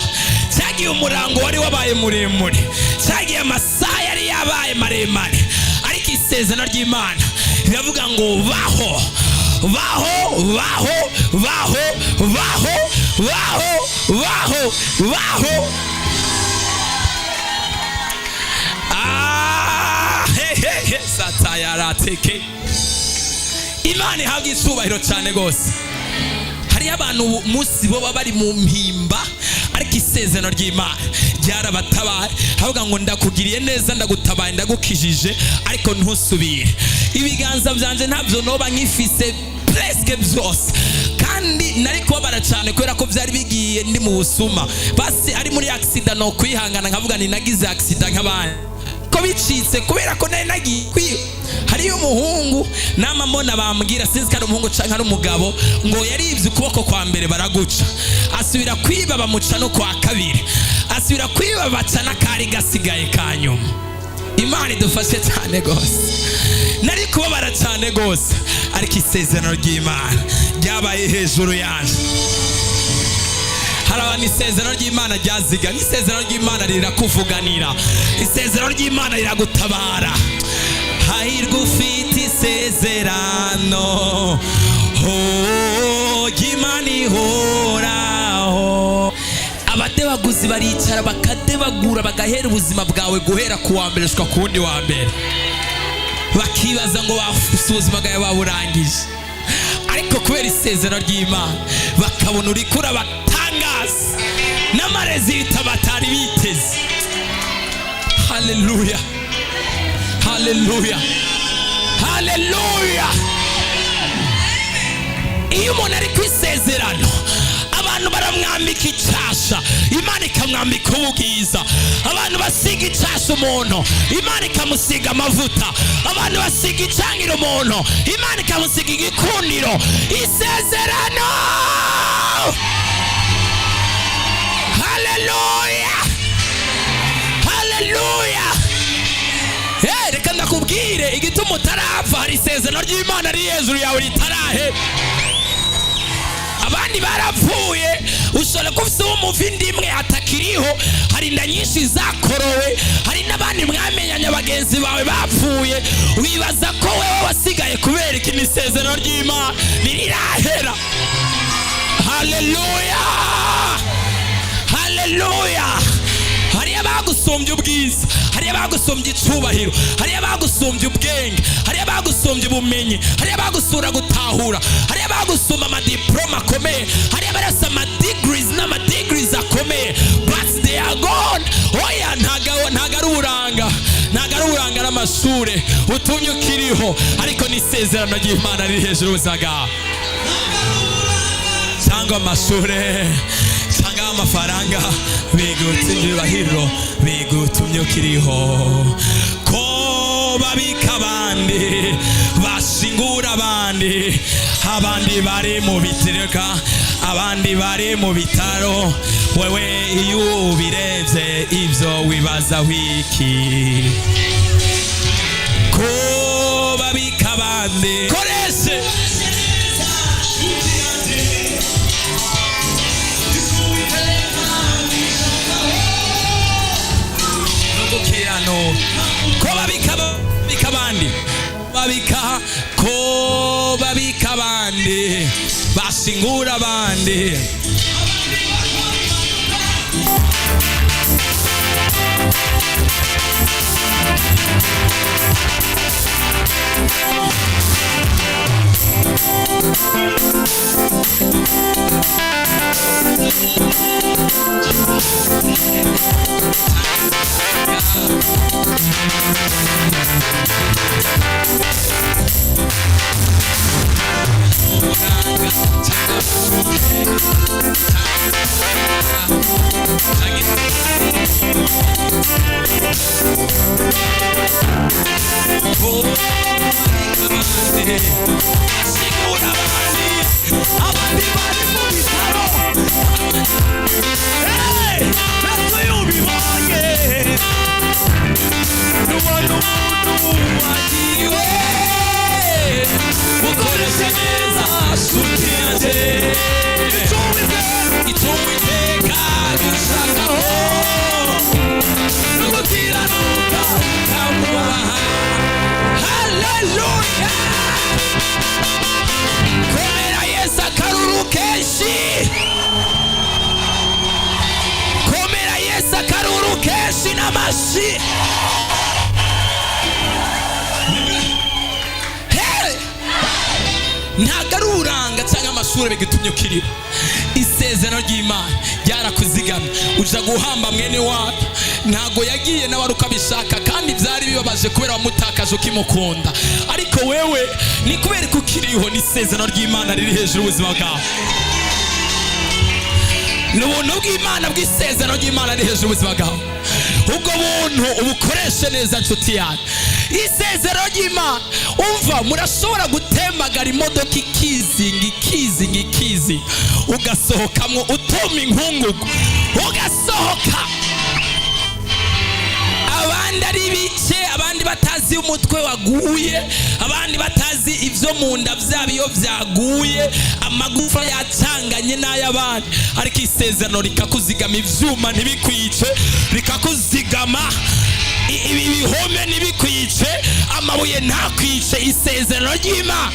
cyagiye umurango wari wabaye muremure, cyagiye amasaha yari yabaye maremare, ariko isezerano ry'Imana riravuga ngo baho, baho, baho, baho, baho, baho, baho, baho. Ah, he, he, he, satayarateke. Imana ihabwa icyubahiro cyane rwose. Hariyo abantu ubu munsi bo baba bari mu mpimba, ariko isezerano ry'Imana ryarabatabaye. Havuga ngo ndakugiriye neza, ndagutabaye, ndagukijije, ariko ntusubire. Ibiganza byanje ntabyo noba nkifise presque byose, kandi nari kubabara cyane kubera ko byari bigiye ndi mu busuma. Basi ari muri accident no kwihangana, nkavuga ni nagize accident nk'abandi, ko bicitse kubera ko nari nagiye kwiba. Hariyo umuhungu nama mbona bambwira, sinzi ko ari umuhungu canke ari umugabo, ngo yaribye ukuboko kwa mbere baraguca, asubira kwiba bamuca no kwa kabiri, asubira kwiba baca n'akari gasigaye ka nyuma. Imana idufashe cyane rwose. Nari kubabara cyane rwose, ariko isezerano ry'Imana ryabaye hejuru yanje. Hari abantu isezerano ry'Imana ryazigamye. Isezerano ry'Imana rirakuvuganira, isezerano ry'Imana riragutabara. Hahirwa ufite isezerano, oh, ry'Imana ihoraho. Abadebaguzi baricara bakadebagura, bagahera ubuzima bwawe guhera ku wa mbere gushika ku wundi wa mbere, bakibaza ngo bafuse ubuzima bwawe, baburangije. Ariko kubera isezerano ry'Imana, bakabona urikura batangaza n'amarésultats batari biteze. Haleluya, haleluya, haleluya! Iyo umuntu ari ku isezerano, abantu baramwambika icyasha, Imana ikamwambika ubwiza. Abantu basiga icyasha umuntu, Imana ikamusiga amavuta. Abantu basiga icangiro umuntu, Imana ikamusiga igikundiro. Isezerano! Haleluya, haleluya! Hey, reka ndakubwire igituma utarapfa: hari isezerano ry'Imana riri hejuru yawe ritarahe. Abandi barapfuye. Ushobora kuba ufite umuvandimwe atakiriho, hari inda nyinshi zakorowe, hari n'abandi mwamenyanye, bagenzi bawe bapfuye, wibaza ko wewe wasigaye. Kubera iki? Ni isezerano ry'Imana ntirirahera. Haleluya, haleluya! Hariyo abagusumbye ubwiza, hariyo abagusumbye icubahiro, hariyo abagusumbye ubwenge, hariyo abagusumbye ubumenyi, hariyo abagusura gutahura, hariyo abagusumba amadiploma akomeye, hariyo abarasa amadegrees n'amadegrees akomeye, but they are gone. Oya, ntago ari uburanga, ntago ari uburanga n'amashure utumye ukiriho, ariko ni isezerano ry'Imana riri hejuru y'ubuzima bwawe. Cyangwa amashure cyangwa amafaranga bigutumye ibyubahiro, bigutumye ukiriho. Ko babika abandi, bashingura abandi, abandi bari mu bitireka, abandi bari mu bitaro, wewe iyo ubirebye ibyo wibaza wiki? Ko babika abandi, koreshe no gukiranuka. Ko babika, babika abandi, babika, ko babika abandi, bashingura abandi. Bashingura abandi, abandi bari mu bitaro. Hey! Natwe iyo ubibonye nubona umuntu wagiriwe. Mukoreshe neza, nshuti yanjye, icyo Uwiteka agushakaho no gukiranuka ukamubaha. Haleluya! Komera Yesu akaruru kenshi, komera Yesu akaruru kenshi n'amashi. Hey! Ntabwo ari uburanga cyangwa amashuri bigitumye ukiriho. Isezerano ry'Imana ryarakuzigamye, uja guhamba mwene wacu. Ntabwo yagiye nawe ari uko abishaka, kandi byari bibabaje kubera wamutakaje ukimukunda, ariko wewe ni kubera ko ukiriho, ni isezerano ry'Imana riri hejuru y'ubuzima bwawe, ni ubuntu bw'Imana, bw'isezerano ry'Imana riri hejuru y'ubuzima bwawe. Ubwo buntu ubukoreshe neza, nshuti yawe. Isezerano ry'Imana, umva, murashobora gutembagara imodoka ikizinga, ikizinga, ikizinga, ugasohokamwo utuma inkungugu, ugasohoka abandi ari bice, abandi batazi umutwe waguye, abandi batazi ibyo mu nda byabo iyo byaguye, amagufa yacanganye n'ay'abandi, ariko isezerano rikakuzigama, ibyuma ntibikwice, rikakuzigama, ibi bihome ntibikwice, amabuye ntakwice. Isezerano ry'Imana,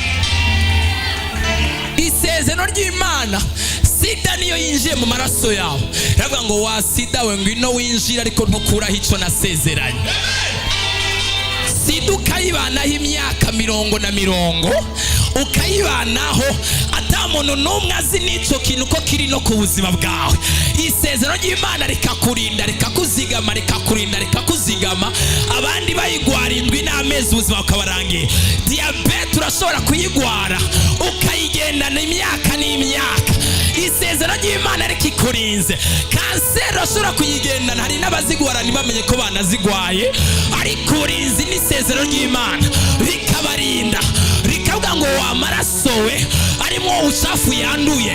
isezerano ry'Imana. Sida niyo yinjiye mu maraso yawe, iravuga ngo: "Wa sida we, ngwino winjire, ariko ntukuraho icyo nasezeranye." Sida ukayibanaho imyaka mirongo na mirongo, ukayibanaho ata muntu n'umwe azi n'icyo kintu ko kiri no ku buzima bwawe, isezerano ry'Imana rikakurinda, rikakuzigama, rikakurinda, rikakuzigama. Abandi bayigwara indwi n'amezi, ubuzima bukabarangiye. Diyabete urashobora kuyigwara ukayigendana imyaka n'imyaka, isezerano ry'Imana rikikurinze. Kanseri urashobora kuyigendana, hari n'abazigwara ntibamenye ko banazigwaye, ariko uburinzi n'isezerano ry'Imana bikabarinda, rikavuga ngo: "Wa maraso we arimo ubucafu yanduye,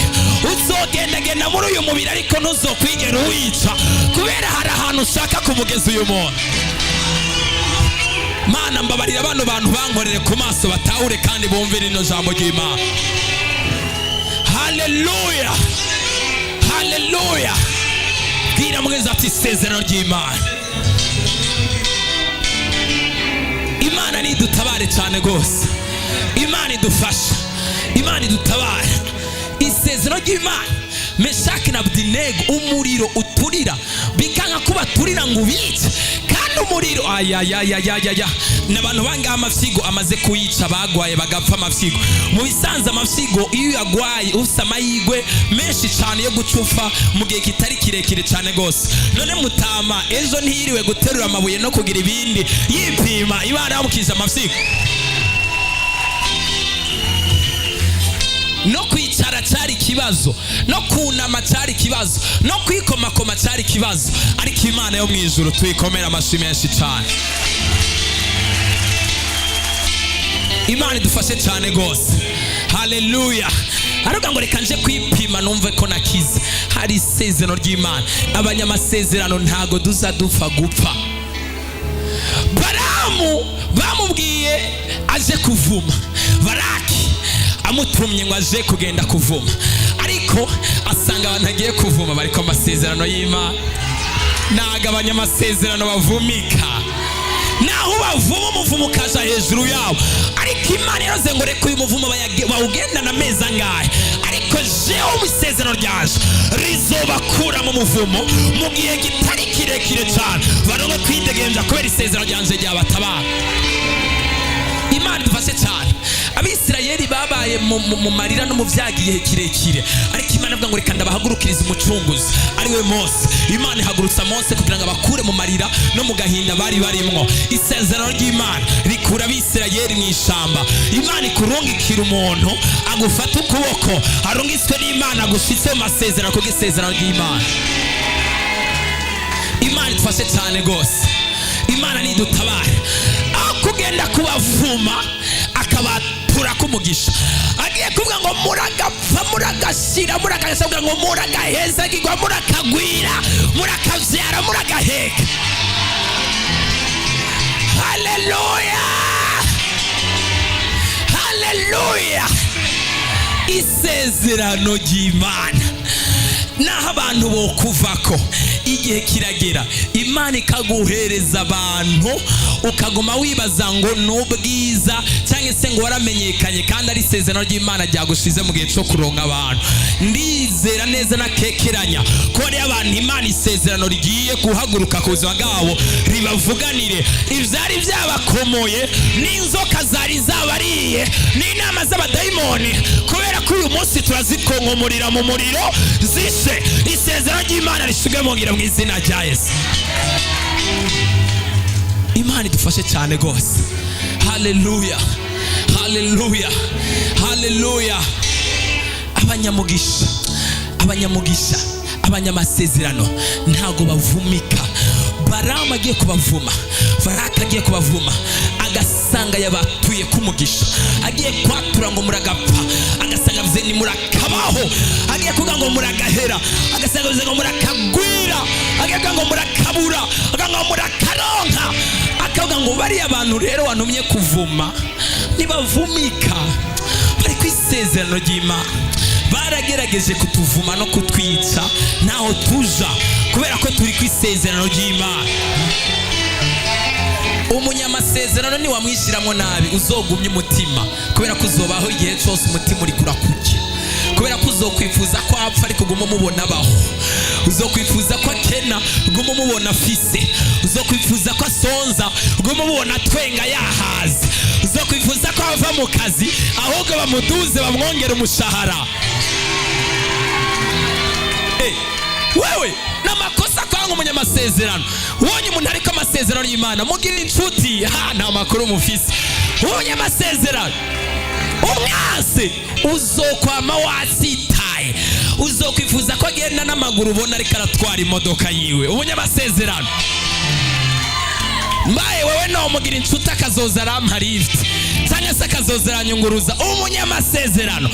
uzogendagenda muri uyu mubiri, ariko ntuzokwigera uwica, kubera hari ahantu ushaka kumugeza uyu muntu." Mana, mbabarira, bano bantu bankorere ku maso batahure kandi bumve rino jambo ry'Imana. Haleluya, haleluya! Bwira mwiza ati: "Isezerano ry'Imana." Imana nidutabare cyane rwose, Imana idufasha, Imana idutabare. Isezerano ry'Imana. Meshaki na Abudinego, umuriro uturira bikanga ko baturira ngo ubice, kandi umuriro ayayayayaya ni abantu bangaha amafyigo amaze kuyica, bagwaye bagapfa amafyigo. Mu bisanzwe amafyigo iyo uyagwaye ufite amahirwe menshi cyane yo gucufa mu gihe kitari kirekire cyane rwose. None mutama ejo ntiyiriwe guterura amabuye no kugira ibindi yipima, Imana yamukije amafyigo. No kwicara cyari ikibazo. Ikibazo, no kunama cyari ikibazo, no kwikomakoma cyari ikibazo, ariko Imana yo mu ijuru tuyikomera amashyi menshi cyane. Imana idufashe cyane rwose. Haleluya. Aravuga ngo reka nje kwipima numve ko nakize. Hari isezerano ry'Imana. Abanyamasezerano ntago duza dupfa gupfa. Baramu bamubwiye aje kuvuma, Baraki amutumye ngo aje kugenda kuvuma, ariko asanga abantu agiye kuvuma bariko amasezerano y'Imana. Ntago abanyamasezerano bavumika, naho bavuma umuvumo ukaja hejuru yabo, ariko Imana yaravuze ngo reka uyu muvumo bawugendana amezi angahe, ariko jewe mu isezerano ryanje rizobakura mu muvumo mu gihe kitari kirekire cyane, baronke kwidegemvya kubera isezerano ryanje ryabatabara. Imana idufashe cyane. Abisirayeli babaye mu marira no mu byago igihe kirekire, ariko Imana ivuga ngo reka ndabahagurukirize umucunguzi ariwe Mose. Imana ihagurutsa Mose kugira ngo abakure mu marira no mu gahinda bari barimwo. Isezerano ry'Imana rikura Abisirayeli mu ishamba. Imana ikurungikira umuntu agufata ukuboko, arungiswe n'Imana agushitse mu masezerano kubwo isezerano ry'Imana. Imana idufashe cyane rwose. Imana nidutabare. Aho kugenda kubavuma akabatura kumugisha, agiye kuvuga ngo muragapfa, muragashira, muragashira, kugira ngo muragahezagirwa, murakagwira, murakavyara, muragaheka. Haleluya, haleluya. Isezerano ry'Imana, naho abantu bokuvako, igihe kiragera Imana ikaguhereza abantu, ukaguma wibaza ngo n'ubwiza cyangwa se ngo waramenyekanye, kandi ari isezerano ry'Imana ryagushize mu gihe cyo kuronka abantu. Ndizera neza nakekeranya ko hariyo abantu Imana isezerano rigiye guhaguruka ku buzima bwabo ribavuganire ivyari byabakomoye n'inzoka zari zabariye n'inama z'abadayimoni, kubera ko uyu munsi turazikonkomorera mu muriro zishe. Isezerano ry'Imana rishyirwe mu ngiro mu izina rya Yesu. Imana idufashe cyane rwose. Haleluya, haleluya, haleluya. Abanyamugisha, abanyamugisha, abanyamasezerano ntago bavumika. Baramu agiye kubavuma, Baraka agiye kubavuma, agasanga yabatuye kumugisha. Agiye kwatura ngo muragapfa, agasanga bivuze ni murakabaho. Agiye kuvuga ngo muragahera, agasanga bivuze ngo murakagwira. Agiye kuvuga ngo murakabura, akavuga ngo murakaronka. Akavuga ngo bariya bantu rero wantumye kuvuma ntibavumika, bari ku isezerano ry'Imana. Baragerageje kutuvuma no kutwica, ntaho tuja kubera ko turi ku isezerano ry'Imana. Umunyamasezerano niwamwishyiramo nabi uzogumya umutima, kubera ko uzobaho igihe cyose umutima uri kurakurya, kubera ko uzokwifuza ko apfa ariko uguma umubona abaho, uzokwifuza ko akena uguma umubona afise, uzokwifuza ko asonza uguma umubona atwenga yahaze, uzokwifuza ko ava mu kazi ahubwo bamuduze bamwongere umushahara. Wewe namakosa kwanga umunyamasezerano. Ubonye umuntu ariko amasezerano y'Imana, mugira inshuti, ha nta makuru mufise. Umunyamasezerano umwansi uzokwama wasitaye, uzokwifuza ko agenda n'amaguru ubona ariko aratwara imodoka yiwe. Umunyamasezerano mbaye wewe no mugira inshuti akazoza arampa lift cyangwa se akazoza aranyunguruza. Umunyamasezerano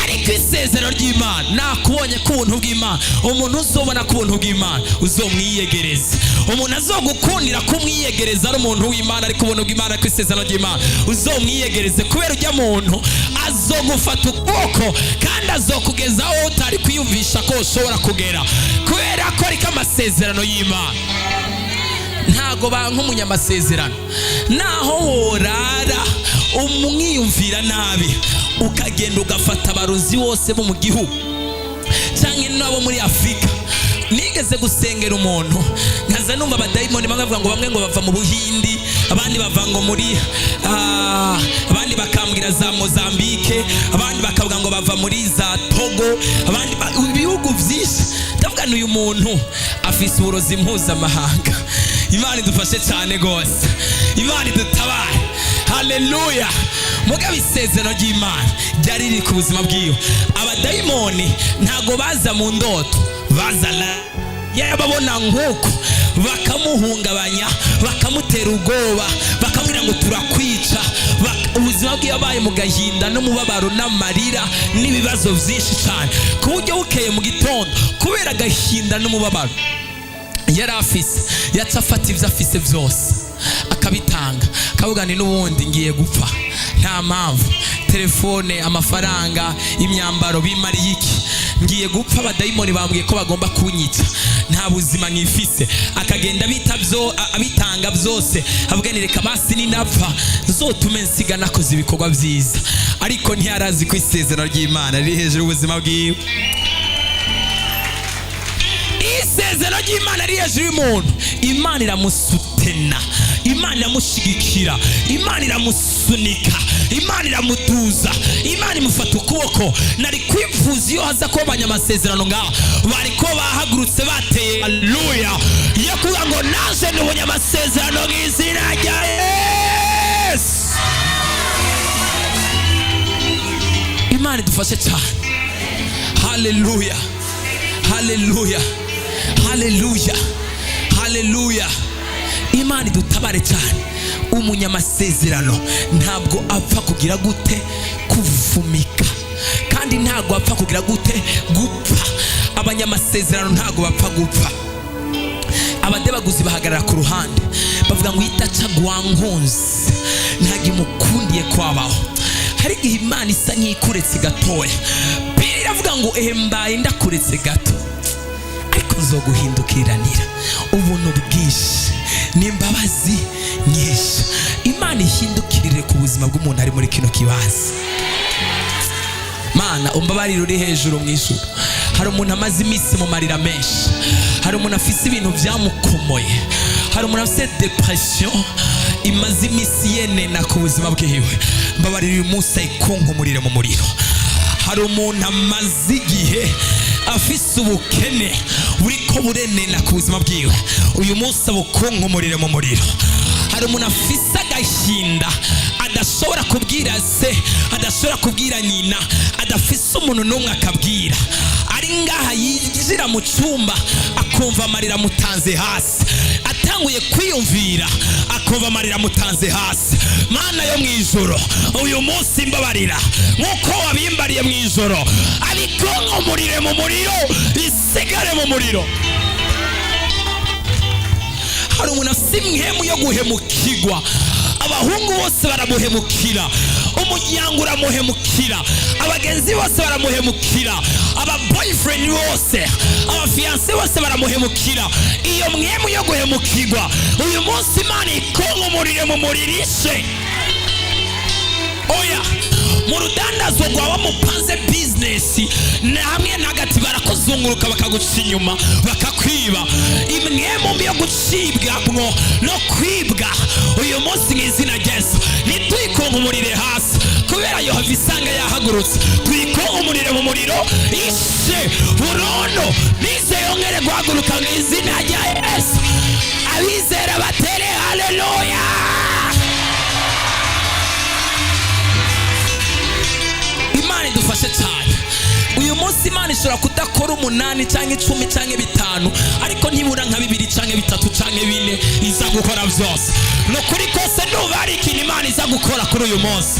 ariko isezerano ry'Imana, nakubonye ko ubuntu bw'Imana, umuntu uzobona ko ubuntu bw'Imana uzomwiyegereza, umuntu azogukundira ko umwiyegereza ari umuntu w'Imana, ariko ubuntu bw'Imana, ko isezerano ry'Imana uzomwiyegereze, kubera ujya muntu azogufata ukuboko kandi azokugeza aho utari kwiyumvisha ko ushobora kugera, kubera ko ariko amasezerano y'Imana. Ntago banka umunyamasezerano, naho worara umwiyumvira nabi ukagenda ugafata abarozi bose bo mu gihugu cyangwa n'abo muri Afurika. Nigeze gusengera umuntu nkaza numva abadayimoni bamwe bavuga ngo bamwe ngo bava mu Buhindi, abandi bava ngo muri abandi bakambwira za Mozambique, abandi bakavuga ngo bava muri za Togo, abandi ibihugu byinshi. Ndavuga uyu muntu afise uburozi mpuzamahanga. Imana idufashe cyane rwose, Imana idutabare. Haleluya. Mugabo isezerano ry'Imana ryari riri ku buzima bwiwe. Abadayimoni ntago baza mu ndoto, baza yababona nk'uko bakamuhungabanya, bakamutera ubwoba, bakamubwira ngo turakwica. Ubuzima bwiwe abaye mu gahinda n'umubabaro n'amarira n'ibibazo byinshi cyane, ku buryo bukeye mu gitondo, kubera agahinda n'umubabaro yari afise, yaca afata ibyo afise byose akabitanga, akavuga ni n'ubundi ngiye gupfa, nta mpamvu, telefone, amafaranga, imyambaro bimariye iki? Ngiye gupfa, abadayimoni bambwiye ko bagomba kunyica, nta buzima nkifise. Akagenda abita byo, abitanga byose, avuga ni reka basi ninapfa nzotume nsiga nakoze ibikorwa byiza. Ariko ntiyarazi ko isezerano ry'Imana riri hejuru y'ubuzima bwiwe. Isezerano ry'Imana riri hejuru y'umuntu, Imana iramusutena, Imana iramushigikira, Imana iramusunika, Imana iramutuza, Imana imufata ukuboko. Nari kwifuza iyo haza kuba abanyamasezerano ngaha bariko bahagurutse bateye haleluya yo kuvuga ngo naje ni umunyamasezerano mu izina rya Yesu. Imana idufashe cyane. Haleluya, haleluya, haleluya, haleluya. Imana idutabare cyane. Umunyamasezerano ntabwo apfa kugira gute? Kuvumika. Kandi ntabwo apfa kugira gute? Gupfa. Abanyamasezerano ntabwo bapfa gupfa. Abadebaguzi bahagarara ku ruhande bavuga ngo itaca gwankunze ntabwo imukundiye kwabaho. Hari igihe Imana isa nk'ikuretse gatoya. Bibiri iravuga ngo ehe mbaye ndakuretse gato, ariko nzoguhindukiranira ubuntu bwinshi n'imbabazi nyinshi. Imana ihindukirire ku buzima bw'umuntu ari muri kino kibanza. Mana umbabarire uri hejuru mu ijuru. Hari umuntu amaze iminsi mu marira menshi, hari umuntu afise ibintu byamukomoye, hari umuntu afise depression imaze iminsi yenena ku buzima bwiwe. Mbabarira uyu munsi ayikunkumurire mu muriro. Hari umuntu amaze igihe afise ubukene buriko burenena ku buzima bwiwe, uyu munsi abukunkumurire mu muriro. Hari umuntu afise agahinda adashobora kubwira se, adashobora kubwira nyina, adafise umuntu n'umwe akabwira, ari ngaha yinjira mu cyumba akumva amarira amutanze hasi, atanguye kwiyumvira akumva amarira amutanze hasi. Mana yo mu ijoro, uyu munsi mbabarira nk'uko wabimbariye mu ijoro, abikunkumurire mu muriro, bisigare mu muriro. Hari umuntu afite imhemu yo guhemukirwa, abahungu bose baramuhemukira, umuryango uramuhemukira, abagenzi bose baramuhemukira, aba boyfriend bose, abafiance bose baramuhemukira. Iyo mwemu yo guhemukirwa, uyu munsi Imana ikunkumurire mu muririshe. Oya, mu rudandazo rwawe mupanze bizinesi na hamwe na hagati barakuzunguruka, bakaguca inyuma, bakakwiba. Imwe mbi yo gucibwamwo no kwibwa, uyu munsi mu izina rya Yesu ntituyikunkumurire hasi, kubera Yehova isanga yahagurutse. Tuyikunkumurire mu muriro ishe burundu, nize yongere guhaguruka mu izina rya Yesu. Abizera batere haleluya. Imana idufashe cyane. Uyu munsi Imana ishobora kudakora 8 cyangwa 10 cyangwa 5, ariko ntibura nka 2 cyangwa 3 cyangwa 4 iza gukora byose. Ni ukuri kose nuba hari ikintu Imana iza gukora kuri uyu munsi,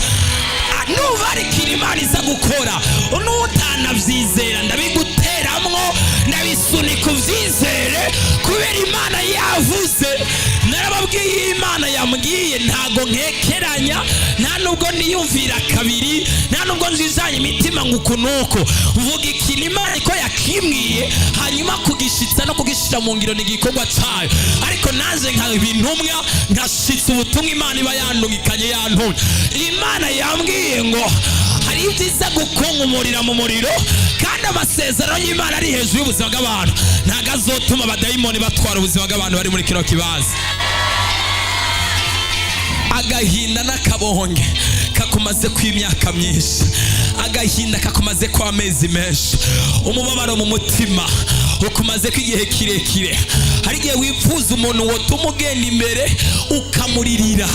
nuba hari ikintu Imana iza gukora, nutanabyizera ndabiguteramwo, ndabisunika ubyizere, kubera Imana yavuze. Narababwiye, Imana yambwiye ntago nkekeranya, nta nubwo niyumvira kabiri, nta nubwo njijanye imitima ngo uku nuku. Mvuga ikintu Imana ko yakimbwiye, hanyuma kugishitsa no kugishira mu ngiro ni igikorwa cayo. Ariko naje nka ibintumwa nkashitsa ubutumwa Imana iba yandungikanye, yantumye. Imana yambwiye ngo hari ibyiza gukunkumurira mu muriro, kandi amasezerano y'Imana ari hejuru y'ubuzima bw'abantu ntago azotuma abadayimoni batwara ubuzima bw'abantu bari muri kino kibanza. Agahinda n'akabonge kakumaze kw'imyaka myinshi, agahinda kakumaze kw'amezi menshi, umubabaro mu mutima ukumaze kw'igihe kirekire. Hari igihe wifuza umuntu wotuma ugenda imbere ukamuririra,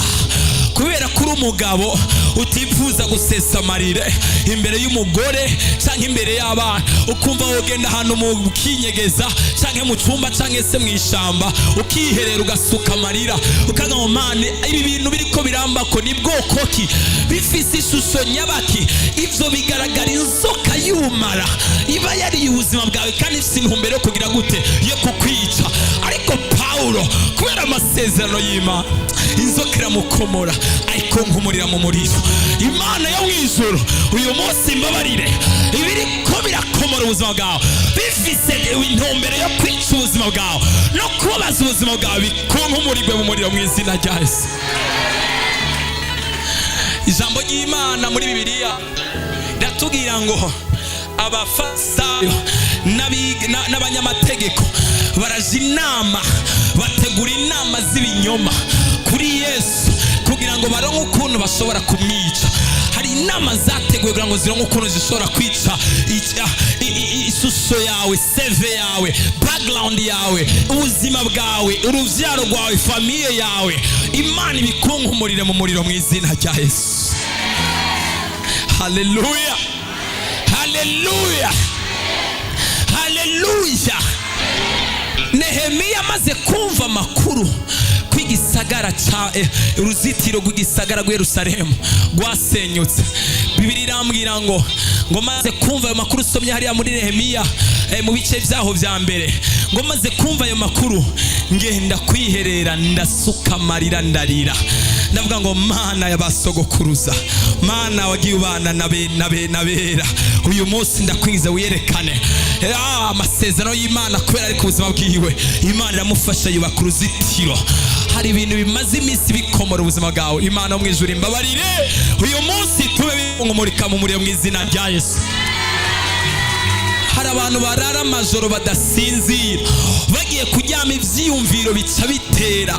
Kubera ko uri umugabo utifuza gusesa amarire imbere y'umugore cyangwa imbere y'abana, ukumva wogenda ahantu mu kinyegeza cyangwa mu cyumba cyangwa se mu ishyamba, ukiherera, ugasuka amarira, ukavuga ngo: "Mane, ibi bintu biriko birambako ni bwoko ki? Bifise ishusho nyabaki?" Ivyo bigaragara inzoka y'ubumara iba yariye ubuzima bwawe kandi ifise intumbero yo kugira gute? Yo kukwica. Ariko Pawulo, kubera amasezerano y'Imana, inzoka iramukomora, ariko nkumurira mu muriro. Imana yo mu ijuru uyu munsi mbabarire, ibiriko birakomora ubuzima bwawe bifise intumbero yo kwica ubuzima bwawe no kubabaza ubuzima bwawe, bikunkumurigwe mu muriro mu izina rya Yesu. Ijambo ry'Imana muri Bibiliya riratubwira ngo Abafarisayo n'abanyamategeko baraja inama, bategura inama z'ibinyoma kuri Yesu kugira ngo baronke ukuntu bashobora kumwica. Hari inama zateguwe kugira ngo zironke ukuntu zishobora kwica ishusho yawe, CV yawe, background yawe, ubuzima bwawe, urubyaro rwawe, famille yawe. Imana ibikunkumurire mu muriro mu izina rya Yesu. Haleluya, haleluya, haleluya! Nehemiya amaze kumva amakuru ko igisagara ca uruzitiro rw'igisagara rw'i Yerusalemu rwasenyutse, Bibiri irambwira ngo maze kumva ayo makuru, usomye hariya muri Nehemiya mu bice byaho bya mbere, ngo maze kumva ayo makuru ngenda kwiherera, ndasuka amarira, ndarira, ndavuga ngo: "Mana y'abasogokuruza, Mana wagiye ubana na bera, uyu munsi ndakwingiza wiyerekane." Amasezerano y'Imana kubera ari ku buzima bwiwe, Imana iramufasha yubaka uruzitiro. Hari ibintu bimaze iminsi bikomora ubuzima bwawe, Imana yo mu ijuru imbabarire, uyu munsi tube bimumurika mu muriro mu izina rya Yesu. Hari abantu barara amajoro badasinzira, bagiye kuryama ibyiyumviro bica bitera,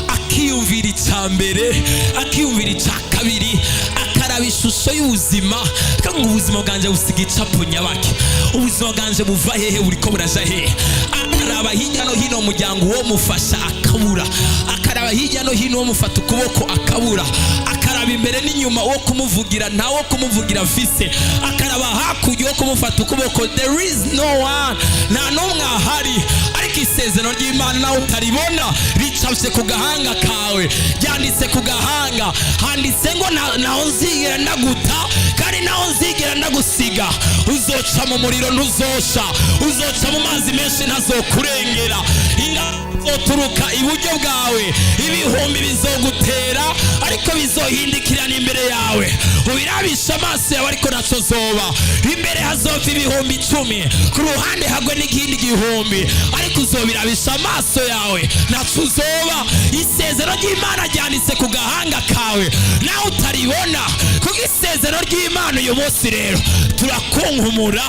akiyumvira icya mbere, akiyumvira icya kabiri, akaraba ishusho y'ubuzima, akavuga ngo: "Ubuzima bwanjye busiga icapo nyabaki? Ubuzima bwanjye buva hehe? Buriko buraja hehe?" Akaraba hirya no hino mu muryango uwo mufasha akabura, akaraba hirya no hino uwo mufata ukuboko akabura, akaraba imbere n'inyuma uwo kumuvugira ntawo kumuvugira afise, akaraba hakurya uwo kumufata ukuboko, there is no one, nta n'umwe ahari. Ariko isezerano ry'Imana nawe utaribona ricafye ku gahanga kawe, ryanditse ku gahanga, handitse ngo: "Naho nzigera ndaguta kandi naho nzigera ndagusiga. Uzoca mu muriro ntuzosha, uzoca mu mazi menshi ntazokurengera. Ingazoturuka iburyo bwawe, ibihumbi bizogutera, ariko bizohindikirana imbere yawe. Ubirabisha amaso yawe, ariko ntaco zoba. Imbere hazova 10,000, ku ruhande hagwe n'ikindi gihumbi, ariko uzobirabisha amaso yawe, ntaco uzoba." Isezerano ry'Imana ryanditse ku gahanga kawe nawe utaribona, kuko isezerano ry'Imana uyu munsi rero turakunkumura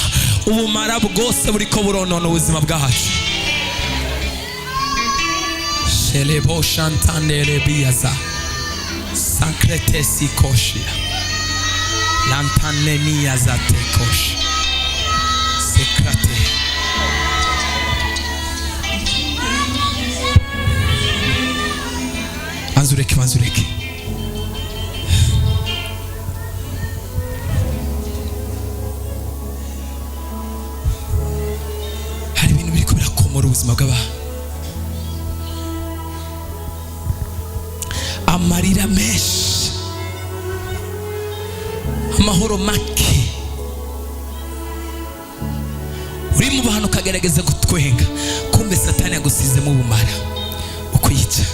ubumara bwose buriko buronona ubuzima bwacu. Shelebo shantanere biyaza sankretesi koshia lantaneniyaza tekosh sekrate. Banza ureke, banza ureke. Hari ibintu biriko birakomora ubuzima bw'abantu, amarira menshi, amahoro make. Uri mu bantu ukagerageza gutwenga, kumbe Satani yagusizemo ubumara ukwica.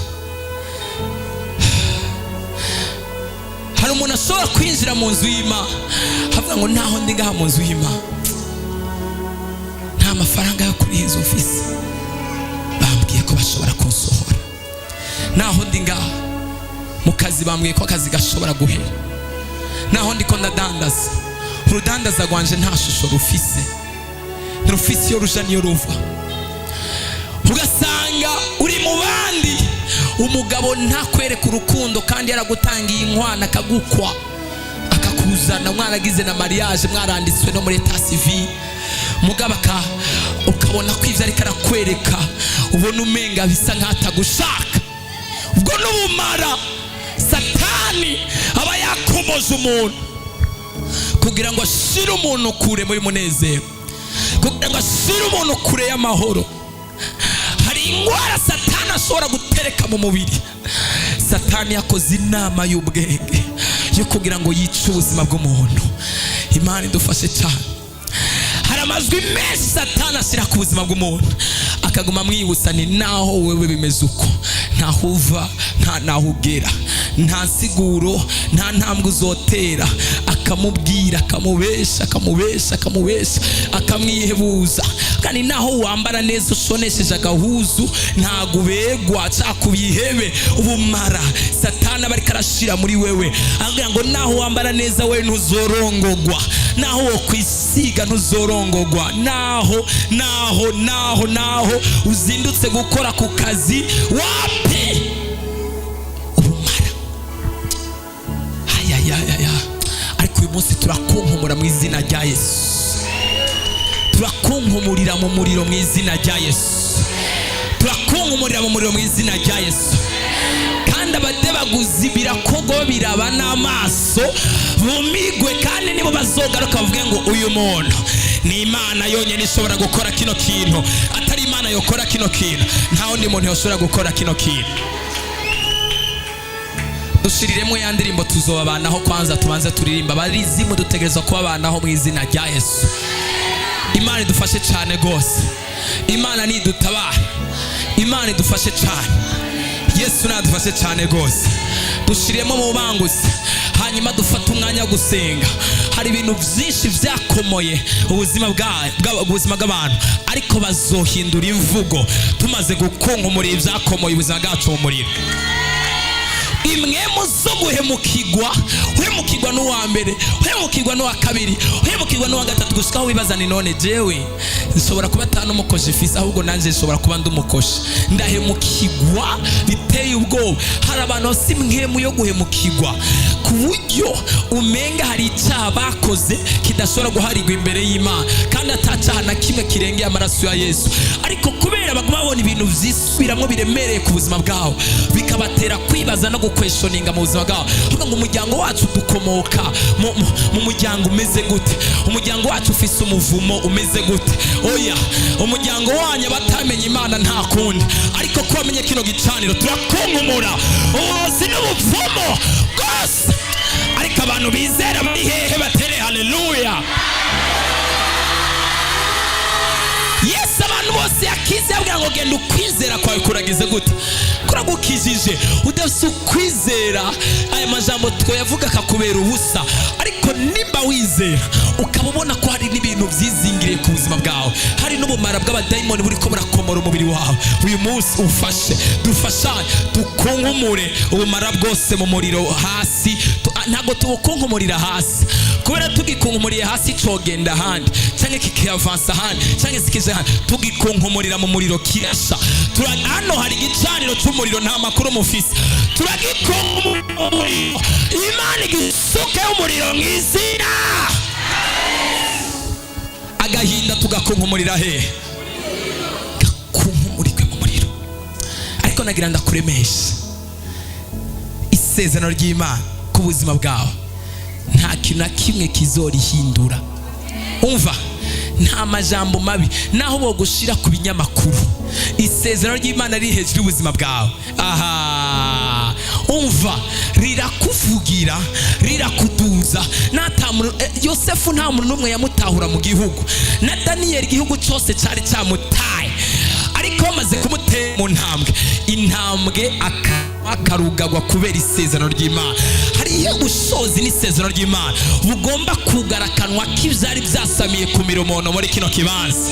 Hari umuntu ashobora kwinjira mu nzu y'Imana avuga ngo: "Naho ndi ngaha mu nzu y'Imana, nta mafaranga yo kuri iyi nzu mfise, bambwiye ko bashobora kunsohora. Naho ndi ngaha mu kazi, bambwiye ko akazi gashobora guhera. Naho ndiko ndadandaza, urudandaza rwanje nta shusho rufise, ntirufise iyo ruja niyo ruva." Ugasanga uri mu bandi, umugabo ntakwereka urukundo kandi yaragutangiye inkwano, akagukwa, akakuzana, mwaragize na mariage, mwaranditswe no muri état civil, mugabo ukabona ko ibyo ariko arakwereka ubona umenga bisa nk'atagushaka. Ubwo n'ubumara Satani. Satani aba yakomoje umuntu kugira ngo ashire umuntu kure muri munezero, kugira ngo ashire umuntu kure y'amahoro. Hari indwara Satani ashobora gutereka mu mubiri. Satani yakoze inama y'ubwenge yo kugira ngo yice ubuzima bw'umuntu. Imana idufashe cyane. Hari amajwi menshi Satani ashyira ku buzima bw'umuntu, akaguma amwibutsa ni naho wewe bimeze uko, ntaho uva, nta naho ugera, nta nsiguro, nta ntambwe uzotera. Akamubwira, akamubesha, akamubesha, akamubesha, akamwihebuza. Kandi naho wambara neza, ushonesheje agahuzu, ntago ubegwa cakubihebe. Ubumara Satani aba ariko arashira muri wewe, agira ngo naho wambara neza we ntuzorongogwa, naho wokwisiga ntuzorongogwa, naho naho naho naho uzindutse gukora ku kazi wapi. Ubumara, ayayayaya. Ariko uyu munsi turakunkumura mu izina rya Yesu. Turakunkumurira mu muriro mu izina rya Yesu. Turakunkumurira mu muriro mu izina rya Yesu. Kandi abadebaguzi birakogo biraba n'amaso bumigwe, kandi nibo bazogaruka bavuge ngo uyu muntu ni Imana yonyine ishobora gukora kino kintu. Atari Imana yokora kino kintu, nta wundi muntu yoshobora gukora kino kintu. Dushiriremo ya ndirimbo "Tuzobabanaho". Kwanza tubanze turirimba. Abarizimu dutegerezwa kubabanaho mu izina rya Yesu. Imana idufashe cyane rwose. Imana nidutabara. Imana idufashe cyane. Yesu nadufashe cyane rwose. Dushiremo mu bangutse, hanyuma dufate umwanya wo gusenga. Hari ibintu byinshi byakomoye ubuzima bw'abantu, ariko bazohindura imvugo tumaze gukunkumurira ibyakomoye ubuzima bwacu mu muriro. Imwemu zo guhemukirwa, uhemukirwa n'uwa mbere, uhemukirwa n'uwa kabiri, uhemukirwa n'uwa gatatu, gushika aho wibaza ni none jewe nshobora kuba atari n'umukoshi ifise, ahubwo nanjye nshobora kuba ndi umukoshi. Ndahemukirwa biteye ubwoba. Hari abantu bafise imwemu yo guhemukirwa ku buryo umenga hari icyaha bakoze kidashobora guharirwa imbere y'Imana, kandi atacyaha na kimwe kirengeye amaraso ya Yesu. Ariko kubera baguma babona ibintu vyisubiramwo biremereye ku buzima bwabo, bikabatera kwibaza no guquestioninga mu buzima bwabo. Ahubwo ngo umuryango wacu dukomoka mu muryango umeze gute? Umuryango wacu ufise umuvumo umeze gute? Oya, umuryango wanyu batamenye Imana nta kundi. Ariko ko wamenye kino gicaniro, turakunkumura uburozi n'ubupfumu bwose. Ariko abantu bizera bari hehe? Batere haleluya. Yesu abantu bose yakize, yabwira ngo genda, ukwizera kwawe kuragize gute? Kuragukijije. Udafite ukwizera, aya majambo twayavuga akakubera ubusa. Ariko nimba wizera, ukaba ubona ko hari n'ibintu byizingiriye ku buzima bwawe, hari n'ubumara bw'abadayimoni buri ko burakomora umubiri wawe, uyu munsi ufashe, dufashanye, dukunkumure ubumara bwose mu muriro hasi. Ntabwo tubukunkumurira hasi, kubera tugikunkumuriye hasi cogenda ahandi, cyangwa kikiavansa ahandi, cyangwa sikije ahandi. Tugikunkumurira mu muriro kirasha. Hano hari igicaniro cy'umuriro, nta makuru mufise. Turagikunkumurira, Imana igisuke umuriro mu izina. Agahinda tugakunkumurira hehe? Gakunkumurikwe mu muriro. Ariko nagira ndakuremesha, isezerano ry'Imana ku buzima bwawe nta kintu na kimwe kizorihindura. Umva, nta majambo mabi, naho bogushira ku binyamakuru, isezerano ry'Imana riri hejuru y'ubuzima bwawe. Aha umva, rirakuvugira, rirakuduza. Yosefu nta muntu n'umwe yamutahura mu gihugu, na Daniyeli igihugu cyose cyari cyamutaye. Ariko bamaze kumutera mu ntambwe, intambwe akarugagwa kubera isezerano ry'Imana. Hariyo ubushobozi n'isezerano ry'Imana bugomba kugara akanwa k'ibyari byasamiye ku miromono muri kino kibanza.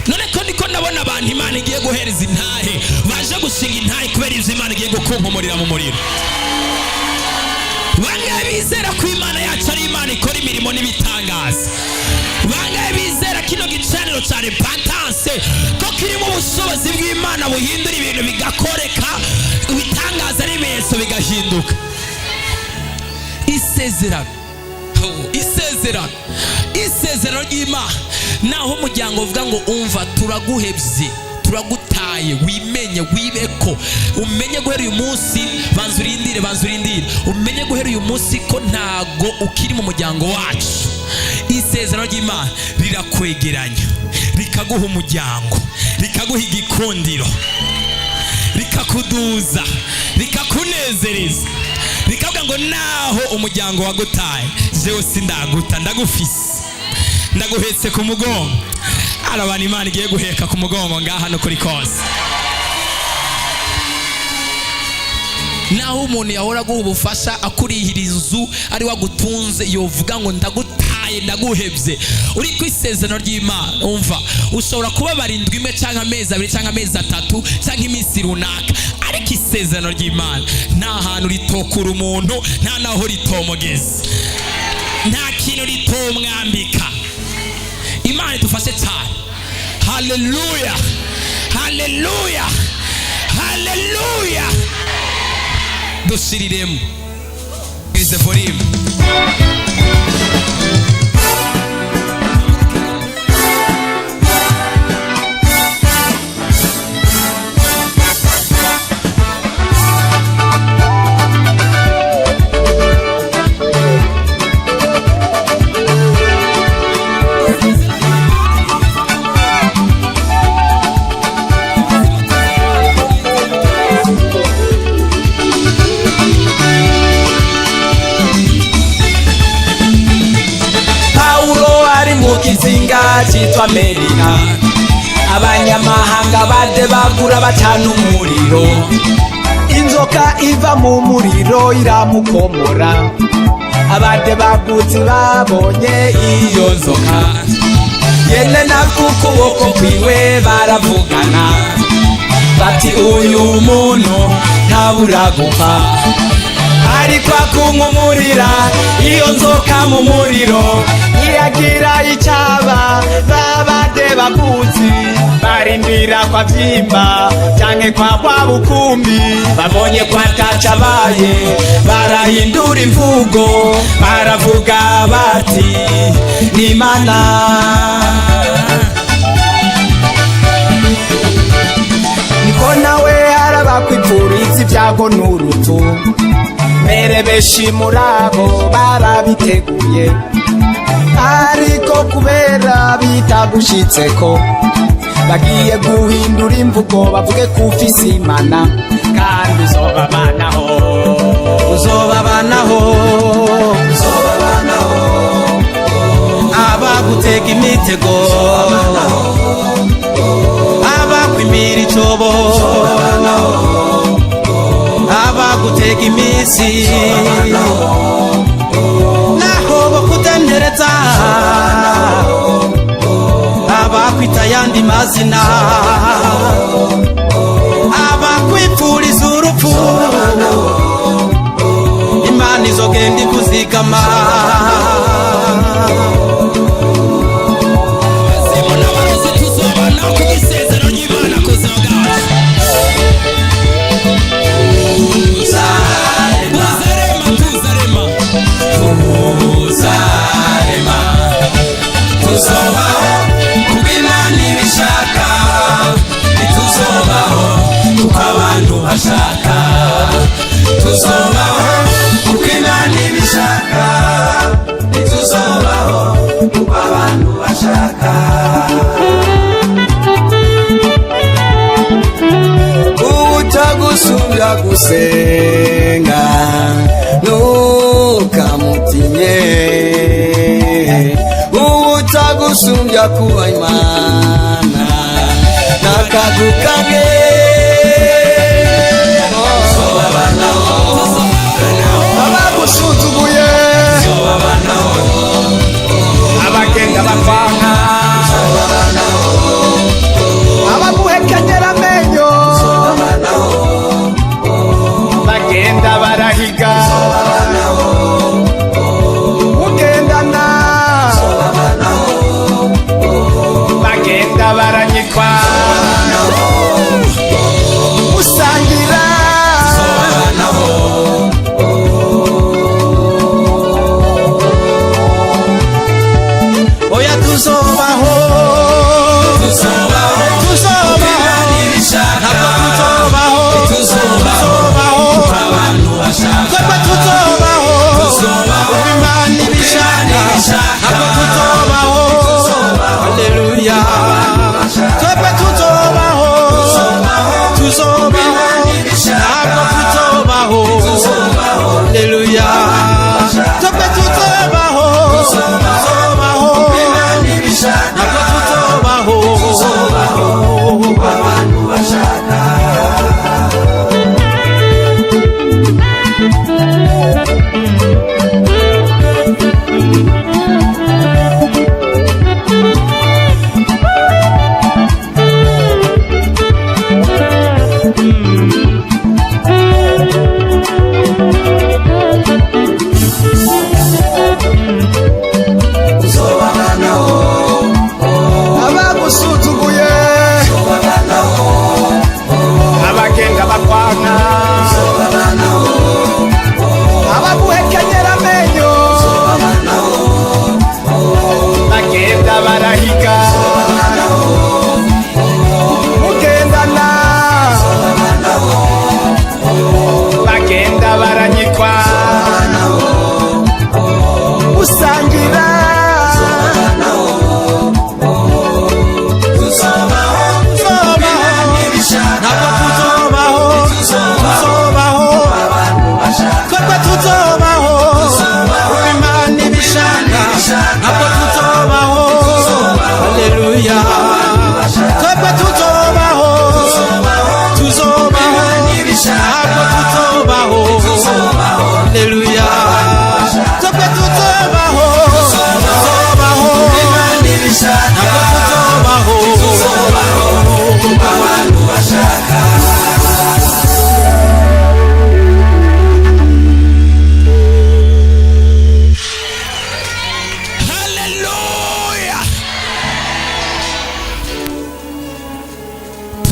None ko niko ndabona abantu Imana igiye guhereza intahe, baje gushinga intahe kubera ibyo Imana igiye gukunkumurira mu muriro. Bangahe bizera ko Imana yacu ari Imana ikora imirimo n'ibitangaza? Bangahe bizera kino gicaniro cya repentance ko kirimo ubushobozi bw'Imana buhindura ibintu bigakoreka, ibitangaza n'ibimenyetso bigahinduka? Isezerano, isezerano, isezerano ry'Imana. Naho umuryango uvuga ngo umva, turaguhebye, turagutaye. Wiyugaye, wimenye, wibeko, umenye guhera uyu munsi. Banza urindire, banza urindire, umenye guhera uyu munsi ko ntago ukiri mu muryango wacu. Isezerano ry'Imana rirakwegeranya, rikaguha umuryango, rikaguha igikundiro, rikakuduza, rikakunezereza, rikavuga ngo naho umuryango wagutaye, jewe sindaguta, ndagufise, ndaguhetse ku mugongo. Arabana Imana igiye guheka ku mugongo ngaha no kuri kose. Naho umuntu yahora aguha ubufasha, akurihira inzu, ari wagutunze, yovuga ngo ndagutaye, ndaguhebye, uri ku isezerano ry'Imana, umva, ushobora kubabara indwi imwe cyangwa amezi 2 cyangwa amezi 3 cyangwa iminsi runaka, ariko isezerano ry'Imana nta hantu ritokura umuntu, nta naho ritomugeza, nta kintu ritomwambika. Imana idufashe cyane. Haleluya, haleluya, haleluya. Dushiriremo ize volume. Pawulo ari mu kizinga cyitwa Melina, abanyamahanga bade bagura bacana umuriro. Inzoka iva mu muriro iramukomora, abade bagutsi babonye iyo nzoka yene nabwo ukuboko kwiwe, baravugana bati uyu muntu ntabura gupfa. Ariko akunkumurira iyo nzoka mu muriro, ntiyagira icyaba. Babade bagutsi barindira kwa vyimba canke kwa bwa bukumbi. Babonye ko atacabaye, barahindura imvugo, baravuga bati ni Imana. Niko nawe harabakwipfuriza ibyago n'urupfu, mbere benshi muri abo barabiteguye, ariko kubera bitagushitseko bagiye guhindura imvugo, bavuge ko ufise Imana kandi uzobabanaho, Uzobabanaho, abagutega imitego, abakwimira icobo, abagutega iminsi, naho bokudendereza, abakwita ayandi mazina, abakwipfuriza urupfu, Imana izogenda ikuzigama. Abazimu n'abarozi tuzobana ku isezerano ry'Imana ku buzima bwacu. Tuzarema, tuzarema, Tuzarema, tuzobaho kuko Imana ibishaka, ntituzobaho kuko abantu bashaka. Tuzobaho kuko Imana ibishaka, ntituzobaho kuko abantu bashaka. Utagusumbya gusenga ntukamutinye, utagusumbya kuba Imana nakagukange. Abagusuzuguye, abagenda bapfana, abaguhekenyera amenyo, bagenda barahiga ugendana, bagenda baranyikwa.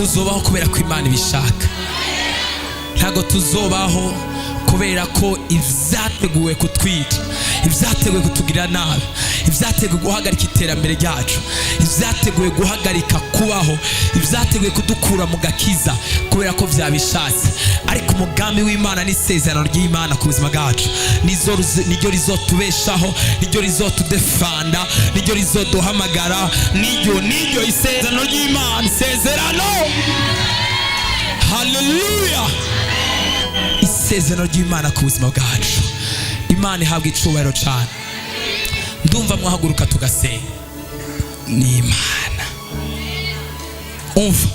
Tuzobaho kubera ko Imana ibishaka. Ntabwo tuzobaho kubera ko ibyateguwe kutwica, ibyateguwe kutugirira nabi, ibyateguwe guhagarika iterambere ryacu, ibyateguwe guhagarika kubaho, ibyateguwe kudukura mu gakiza kubera ko byabishatse. Ariko umugambi w'Imana n'isezerano ry'Imana ku buzima bwacu niryo rizotubeshaho, niryo rizotudefanda, niryo rizoduhamagara, niryo isezerano ry'Imana, isezerano. Haleluya! Isezerano ry'Imana ku buzima bwacu. Imana ihabwa icubahiro cyane. Ndumva mwahaguruka tugasenga. Ni Imana. Umva,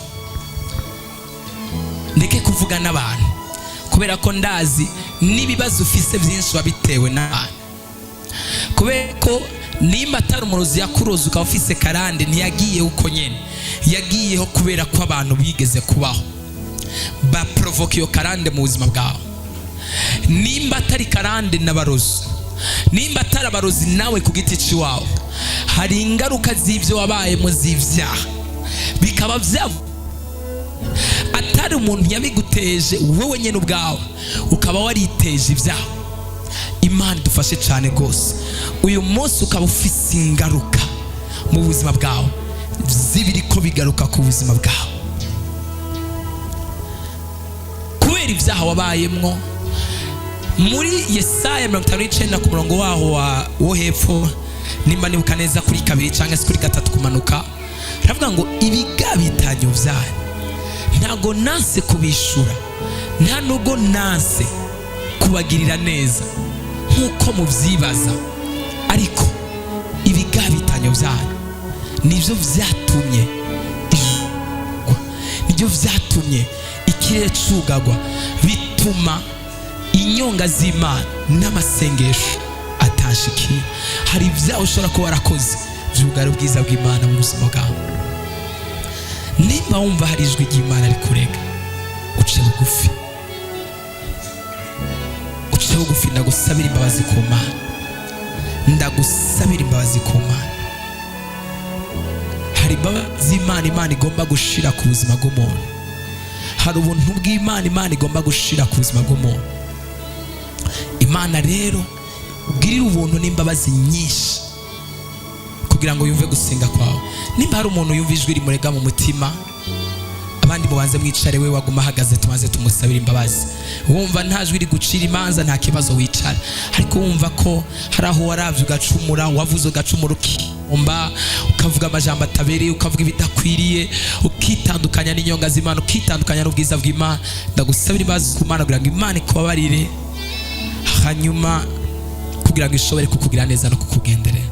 ndeke kuvuga n'abantu, kubera ko ndazi n'ibibazo ufise byinshi wabitewe n'abantu, kubera ko nimba atari umurozi yakuroza ukaba ufise karande, ntiyagiyeho uko nyene, yagiyeho kubera ko abantu bigeze kubaho baprovoka iyo karande mu buzima bwawe. Nimba atari karande n'abarozi, nimba atari abarozi nawe ku giti cy'iwawe, hari ingaruka z'ibyo wabayemo z'ibyaha, bikaba bya atari umuntu yabiguteje, wowe nyine ubwawe ukaba wariteje ibyaha. Imana idufashe cyane rwose. Uyu munsi ukaba ufise ingaruka mu buzima bwawe z'ibiri ko bigaruka ku buzima bwawe kubera ibyaha wabayemwo. Muri Yesaya 59 ku murongo waho wo hepfo, nimba nibuka neza kuri 2 cyangwa se kuri 3 kumanuka, haravuga ngo ibigabitanyo byanyu ntago nanse kubishura, nta nubwo nanse kubagirira neza nk'uko mubyibaza, ariko ibigabitanyo byanyu nibyo byatumye ijuru, nibyo byatumye ikirere cugagwa, bituma inyonga z'Imana n'amasengesho atashikira. Hari ibyaha ushobora kuba warakoze byugara ubwiza bw'Imana mu buzima bwawe. Nimba wumva hari ijwi ry'Imana rikurega, uce bugufi, uce bugufi. Ndagusabira imbabazi ku Mana, ndagusabira imbabazi ku Mana. Hari imbabazi z'Imana Imana igomba gushira ku buzima bw'umuntu. Hari ubuntu bw'Imana Imana igomba gushira ku buzima bw'umuntu. Imana rero ugirire ubuntu n'imbabazi nyinshi kugira ngo yumve gusenga kwawe. Nimba hari umuntu yumva ijwi rimurega mu mutima, abandi mubanze mwicare, we waguma ahagaze, tubanze tumusabire imbabazi. Wumva nta jwi rigucira imanza, nta kibazo, wicara. Ariko wumva ko hari aho waravye ugacumura, wavuze ugacumura, ukiyumba ukavuga amajambo atabereye, ukavuga ibidakwiriye, ukitandukanya n'inyonga z'Imana, ukitandukanya n'ubwiza bw'Imana, ndagusabira imbabazi ku Mana kugira ngo Imana ikubabarire, hanyuma kugira ngo ishobore kukugira neza no kukugenderera.